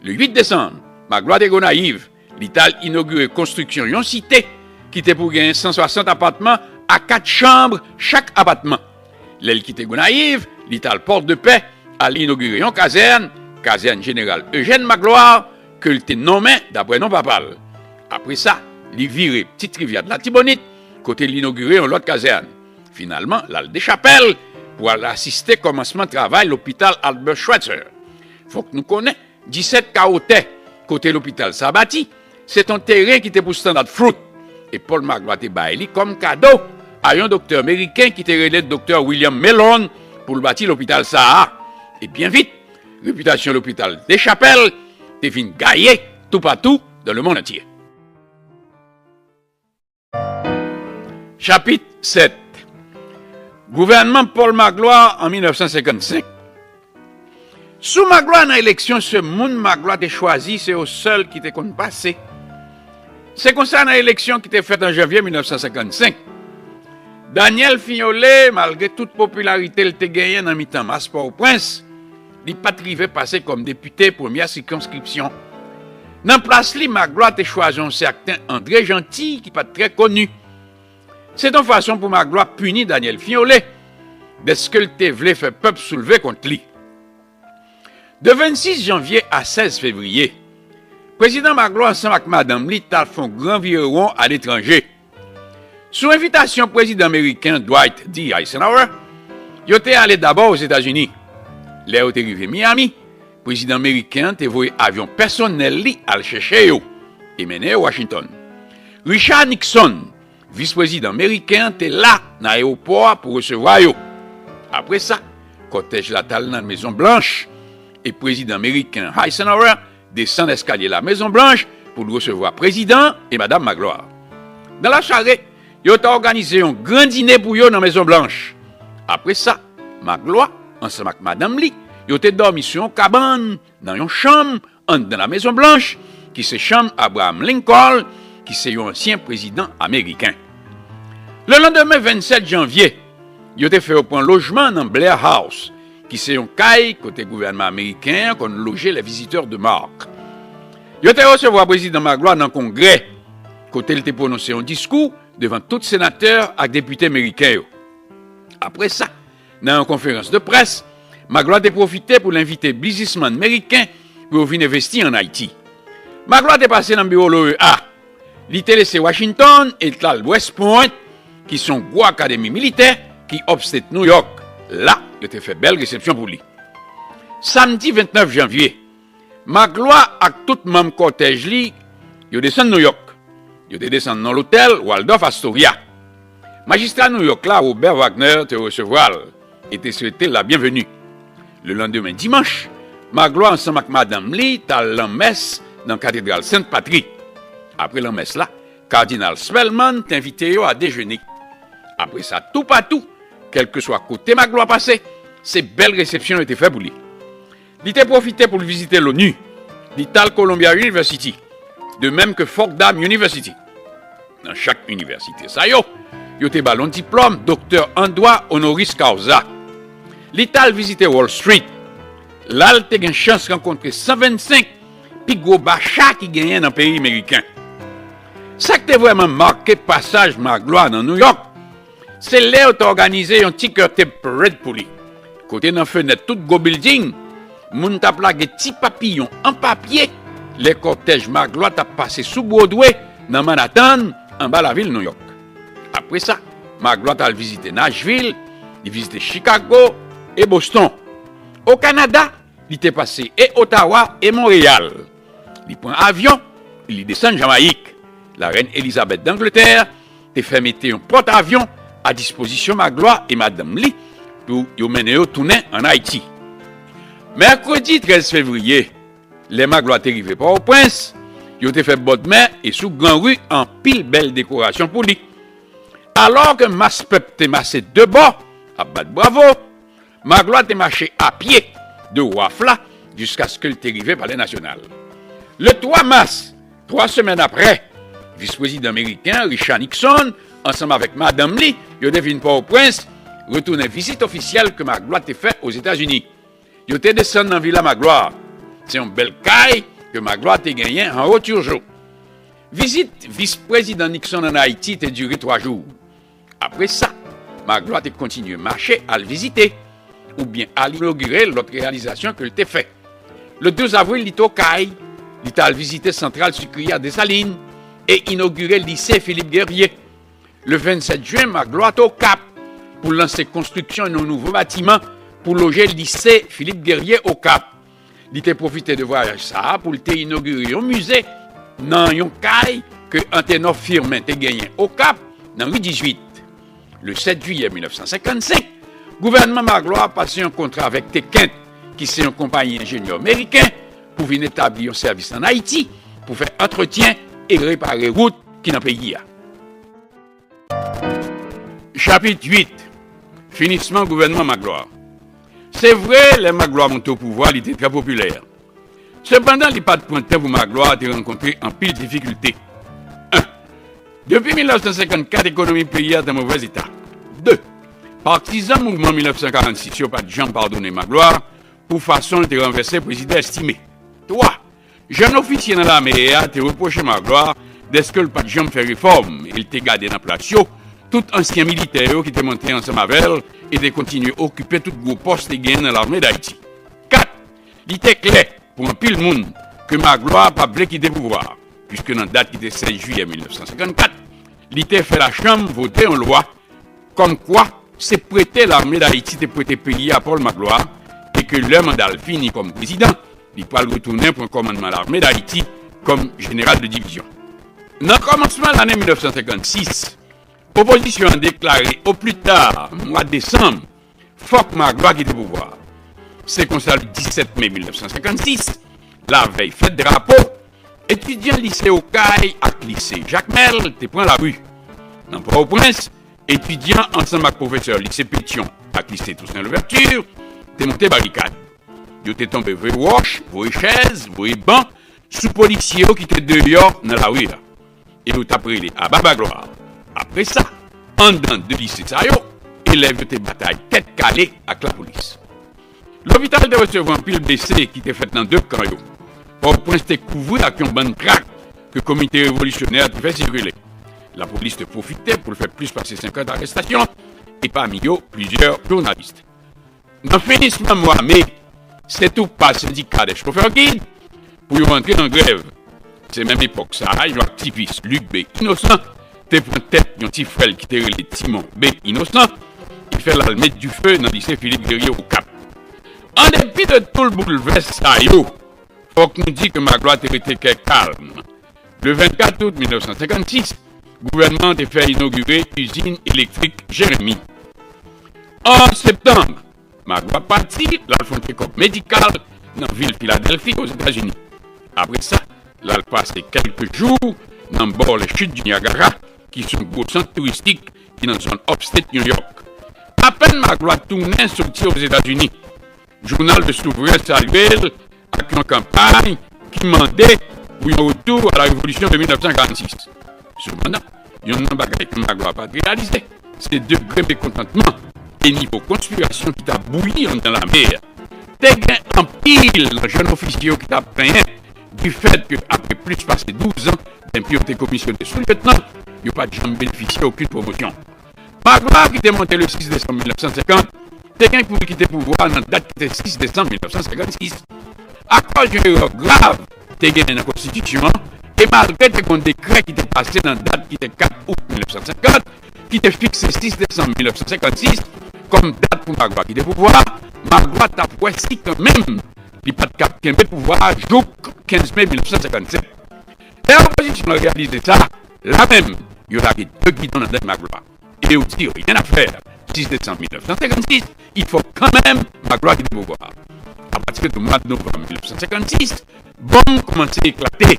Le uit desanm, Magloire te Gonayiv, li t al inogire konstriksyon yon site ki te pou genyen san swasant apatman a kat chanm chak apatman. Lè l kite Gonayiv, li t al Pòdepè, al inogire yon kazèn, kazèn jeneral Eugène Magloire, ke l te nonmen daprè non papa l. Apre sa, li vire Ti Rivyè Latibonit, kote l inogire yon lòt kazèn. Finalman, l al Dechapèl pou al asiste kòmansman travay lopital Albert Schweitzer. Fòk nou konnen, disèt kawo tè kote lopital sa a bati, se t on teren ki te pou Standard Fruit. E Paul Magloire te bay li kòm kado a yon doktè meriken ki te rele doktè William Mellon pou l bati lopital sa a. E byen vit, repitasyon lopital Dechapèl te vin gaye toupatou dans le monde entier. Chapit sèt. Gouvènman Paul Magloire an mil nèf san senkannsenk. Sou Magloire nan eleksyon, se moun Magloire te chwazi, se yo sèl ki te konn pase. Se konsa, nan eleksyon ki te fèt an janvye mil nèf san senkannsenk, Daniel Fignolé, malgre tout popilarite l te genyen nan mitan mas Pòtoprens, li pa t rive pase kòm depite premyè sikonskripsyon. Nan plas li, Magloire te chwazi yon sèten André Jeanty ki pa t trè koni. Se t on fason pou Magloire pini Daniel Fignolé, dèske l te vle fè pèp soulve kont li. De vennsis janvye a sèz fevriye, prezidan Magloire ansanm ak madanm li t al fè yon gran virewon aletranje. Sou envitasyon prezidan meriken Dwight D. Eisenhower, yo te ale dabò Ozetazini. Lè yo te rive Miami, prezidan meriken an te voye avyon pèsonèl li al chèche yo e mennen yo Washington. Richard Nixon, vis prezidan meriken an, te la nan ayewopò a pou resevwa yo. Apre sa, kòtèj la t al nan Mezon Blanch e prezidan meriken Eisenhower desann eskalye la Mezon Blanch pou l resevwa prezidan e madanm Magloire. Nan lasware, yo te òganize yon gran dine pou yo nan Mezon Blanch. Apre sa, Magloire, ansanm ak madanm li, yo te dòmi sou yon kabann nan yon chanm anndan la Mezon Blanch, ki se chanm Abraham Lincoln, ki se yon ansyen prezidan ameriken. Le landemen, vennsèt janvye, yo te fè yo pran lojman nan Blair House, ki se yon kay kote gouvènman ameriken an konn loje les visiteurs de marque. Yo te resevwa prezidan Magloire nan Kongrè, kote l te pwononse yon diskou devan tout senatè ak depite meriken yo. Apre sa, nan yon konferans de près, Magloire te pwofite pou l envite biznismann meriken pou yo vin envesti ann Ayiti. Magloire te pase nan biwo l'O E A. Li te lese Washington e l t al West Point, ki se yon gwo akademi militè ki upstate New York. La, yo te fè bèl resepsyon pou li. Samdi ventnèf janvye, Magloire ak tout manm kòtèj li, yo desann Nouyòk. Yo te desann nan lotèl Waldorf Astoria. Majistra Nouyòk la, Robert Wagner, te resevwa l e te swete l la byenveni. Le landemen dimanch, Magloire ansanm ak madanm li t al lanmès nan katedral Sent Patri. Apre lanmès la, Kadinal Spellman te envite yo a dejene. Apre sa, toupatou, kèlkeswa kote Magloire pase, se bèl resepsyon yo te fè pou li. Li te pwofite pou l vizite l'ONU. Li t al Columbia University, de menm ke Fordham University. Nan chak inivèsite sa yo, yo te ba l yon diplòm doktè an dwa honoris causa. Li t al vizite Wall Street. La, l te gen chans rankontre san vennsenk pi gwo bacha ki genyen nan peyi meriken. Sa k te vrèman make pasaj Magloire nan Nouyòk, se lè yo te òganize yon ti curtain parade pou li. Kote nan fenèt tout gwo bilding, moun t ap lage ti papiyon an papye lè kòtèj Magloire t ap pase sou Broadway nan Manhattan, anba lavil Nouyòk. Apre sa, Magloire t al vizite Nashville, li vizite Chicago e Boston. O Kanada, li te pase e Ottawa e Monreyal. Li pran avyon, li desann Jamayik. Larèn Elizabeth d'Angleterre te fè mete yon pòt avyon a dispozisyon Magloire e madanm li pou yo mennen yo tounen ann Ayiti. Mèkredi trèz fevriye, lè Magloire te rive Pòtoprens, yo te fè bòdmè e sou Gran Ri anpil bèl dekorasyon pou li. Alò ke mas pèp te mache de bò, ap bat bravo, Magloire te mache a pye de Waf la jiskaske l te rive Palè Nasyonal. Le twa mas, twa semèn apre, vis prezidan meriken an, Richard Nixon, ansanm avèk madanm li, yo te vin Pòtoprens retounen vizit ofisyèl ke Maglwa te fè Ozetazini. Yo te desann nan Vila Maglwa. Se yon bèl kay ke Maglwa te genyen anwo Turgeau. Vizit vis prezidan Nixon ann Ayiti te dire twa jou. Apre sa, Maglwa te kontinye mache al vizite, oubyen al inogire lòt reyalizasyon ke l te fè. Le douz avril, li t Okay, li t al vizite santral sikri a Desalin e inogire lise Philippe Guerrier. Le vennsèt jen, Maglwa t Okap pou lanse konstriksyon yon nouvo batiman pou loje lise Philippe Guerrier Okap. Li te pwofite de vwayaj sa a pou l te inogire yon mize nan yon kay ke Antenor Firmin te genyen Okap, nan ri dizuit. Le sèt jiyè mil nèf san senkannsenk, gouvènman Maglwa pase yon kontra avèk Tekent, ki se yon konpayi enjenyè meriken, pou vin etabli yon sèvis ann Ayiti pou fè antretyen e repare wout ki nan peyi a. Chapit uit. Finisman gouvènman Maglwa. Se vre, lè Maglwa monte o pouvwa, li te trè popilè. Sepandan, li pa t pran tan pou Maglwa te rankontre anpil difikilte. En. Depi mil nèf san senkannkat, ekonomi peyi a t an movèz eta. De. Patizan mouvman mil nèf san karannsis yo pa t janm padone Maglwa pou fason l te ranvèse prezidan Estimé. Twa. Jèn ofisye nan lame a te repwoche Maglwa dèske l pa t janm fè refòm e l te gade nan plas yo tout ansyen militè yo ki te monte ansanm avè l e te kontinye okipe tout gwo pòs te genyen nan Lame d Ayiti. Kat. Li te klè pou anpil moun ke Maglwa pa vle kite pouvwa a, piske nan dat ki te sèz jiyè mil nèf san senkannkat, li te fè lachanm vote yon lwa kòmkwa se prete Lame d Ayiti te prete peyi a Paul Maglwa e ke lè manda l fini kòm prezidan, li pral retounen pran kòmandman Lame d Ayiti kòm jeneral de divizyon. Nan kòmansman lane mil nèf san senkannsis, opozisyon an deklare o pli ta mwa desanm, fòk Maglwa kite pouvwa a. Se konsa, le disèt me mil nèf san senkannsis, lavèy fèt drapo, etidyan lise Okay ak lise Jakmèl te pran lari. Nan Pòtoprens, etidyan ansanm ak pwofesè lise Petyon ak lise Toussaint Louverture te monte barikad. Yo te tonbe vre wòch, voye chèz, voye ban sou polisye yo ki te deyò nan lari a. E yo t ap rele aba Maglwa. Apre sa, anndan de lise sa yo, elèv yo te batay tèt kale ak lapolis. Lopital te resevwa anpil blese ki te fèt nan de kan yo. Pòtoprens te kouvri ak yon bann trak ke Komite Revolisyonè te fè sikile. Lapolis te pwofite pou l fè plis pase senkant arestasyon, e pami yo, plizyè jounalis. Nan finisman mwa me, se tou pa sendika dè chofè gid pou yo antre nan grèv. Se menm epòk sa a, yon aktivis, Luc B. Innocent, te pran tèt yon ti frè l ki te rele Timon B. Innocent, e fè l al met dife nan lise Philippe Guerrier Okap. An depi de tout boulvès sa yo, fòk nou di ke Maglwa te rete kè kalm. Le vennkat out mil nèf san senkannsis, gouvènman an te fè inogire izin elektrik Jeremi. An septanm, Maglwa pati, l al fè yon tchekòp medikal nan vil Filadèlfi, Ozetazini. Apre sa, l al pase kèlke jou nan bò les Chutes du Niagara, ki se yon gwo sant touristik ki nan zòn upstate New York. Apèn Maglwa tounen soti Ozetazini, Jounal Le Souverain salye l ak yon kanpay ki mande pou yon retou a la revolisyon de mil nèf san karannsis. Sepandan, youn nan bagay ke Maglwa pa t reyalize, se degre mekontantman e nivo konspirasyon ki t ap bouyi anndan lame a. Te gen anpil nan jèn ofisye yo ki t ap plenyen difèt ke apre plis pase douz an, denpi yo te komisyone sou-lyetnan, yo pa t janm benefisye okenn pwomosyon. Maglwa, ki te monte le sis desanm mil nèf san senkant, te gen pou l kite pouvwa a nan dat ki te sis desanm mil nèf san senkannsis. Akòz yon erè grav te genyen nan konstitisyon an, e malgre te gen yon dekrè ki te pase nan dat ki te kat out mil nèf san senkant, ki te fikse sis desanm mil nèf san senkannsis kòm dat pou Maglwa kite pouvwa a, Maglwa t ap wè si kanmenm li pa t kab kenbe pouvwa a jouk kenz me mil nèf san senkannsèt. Lè opozisyon an reyalize sa, la menm, yo lage de gidon nan dèy Maglwa. E yo di, rien à faire. Sis desanm mil nèf san senkannsis, il faut quand même Maglwa kite pouvwa a. Apati de mwa novanm mil nèf san senkannsis, bonm kòmanse eklate.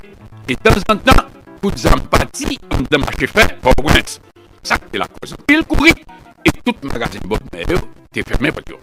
E tanzantan, kout zam pati anndan mache fè Pòtoprens. Sa ki te lakòz anpil kouri, e tout magazen bòdmè yo te fèmen pòt yo.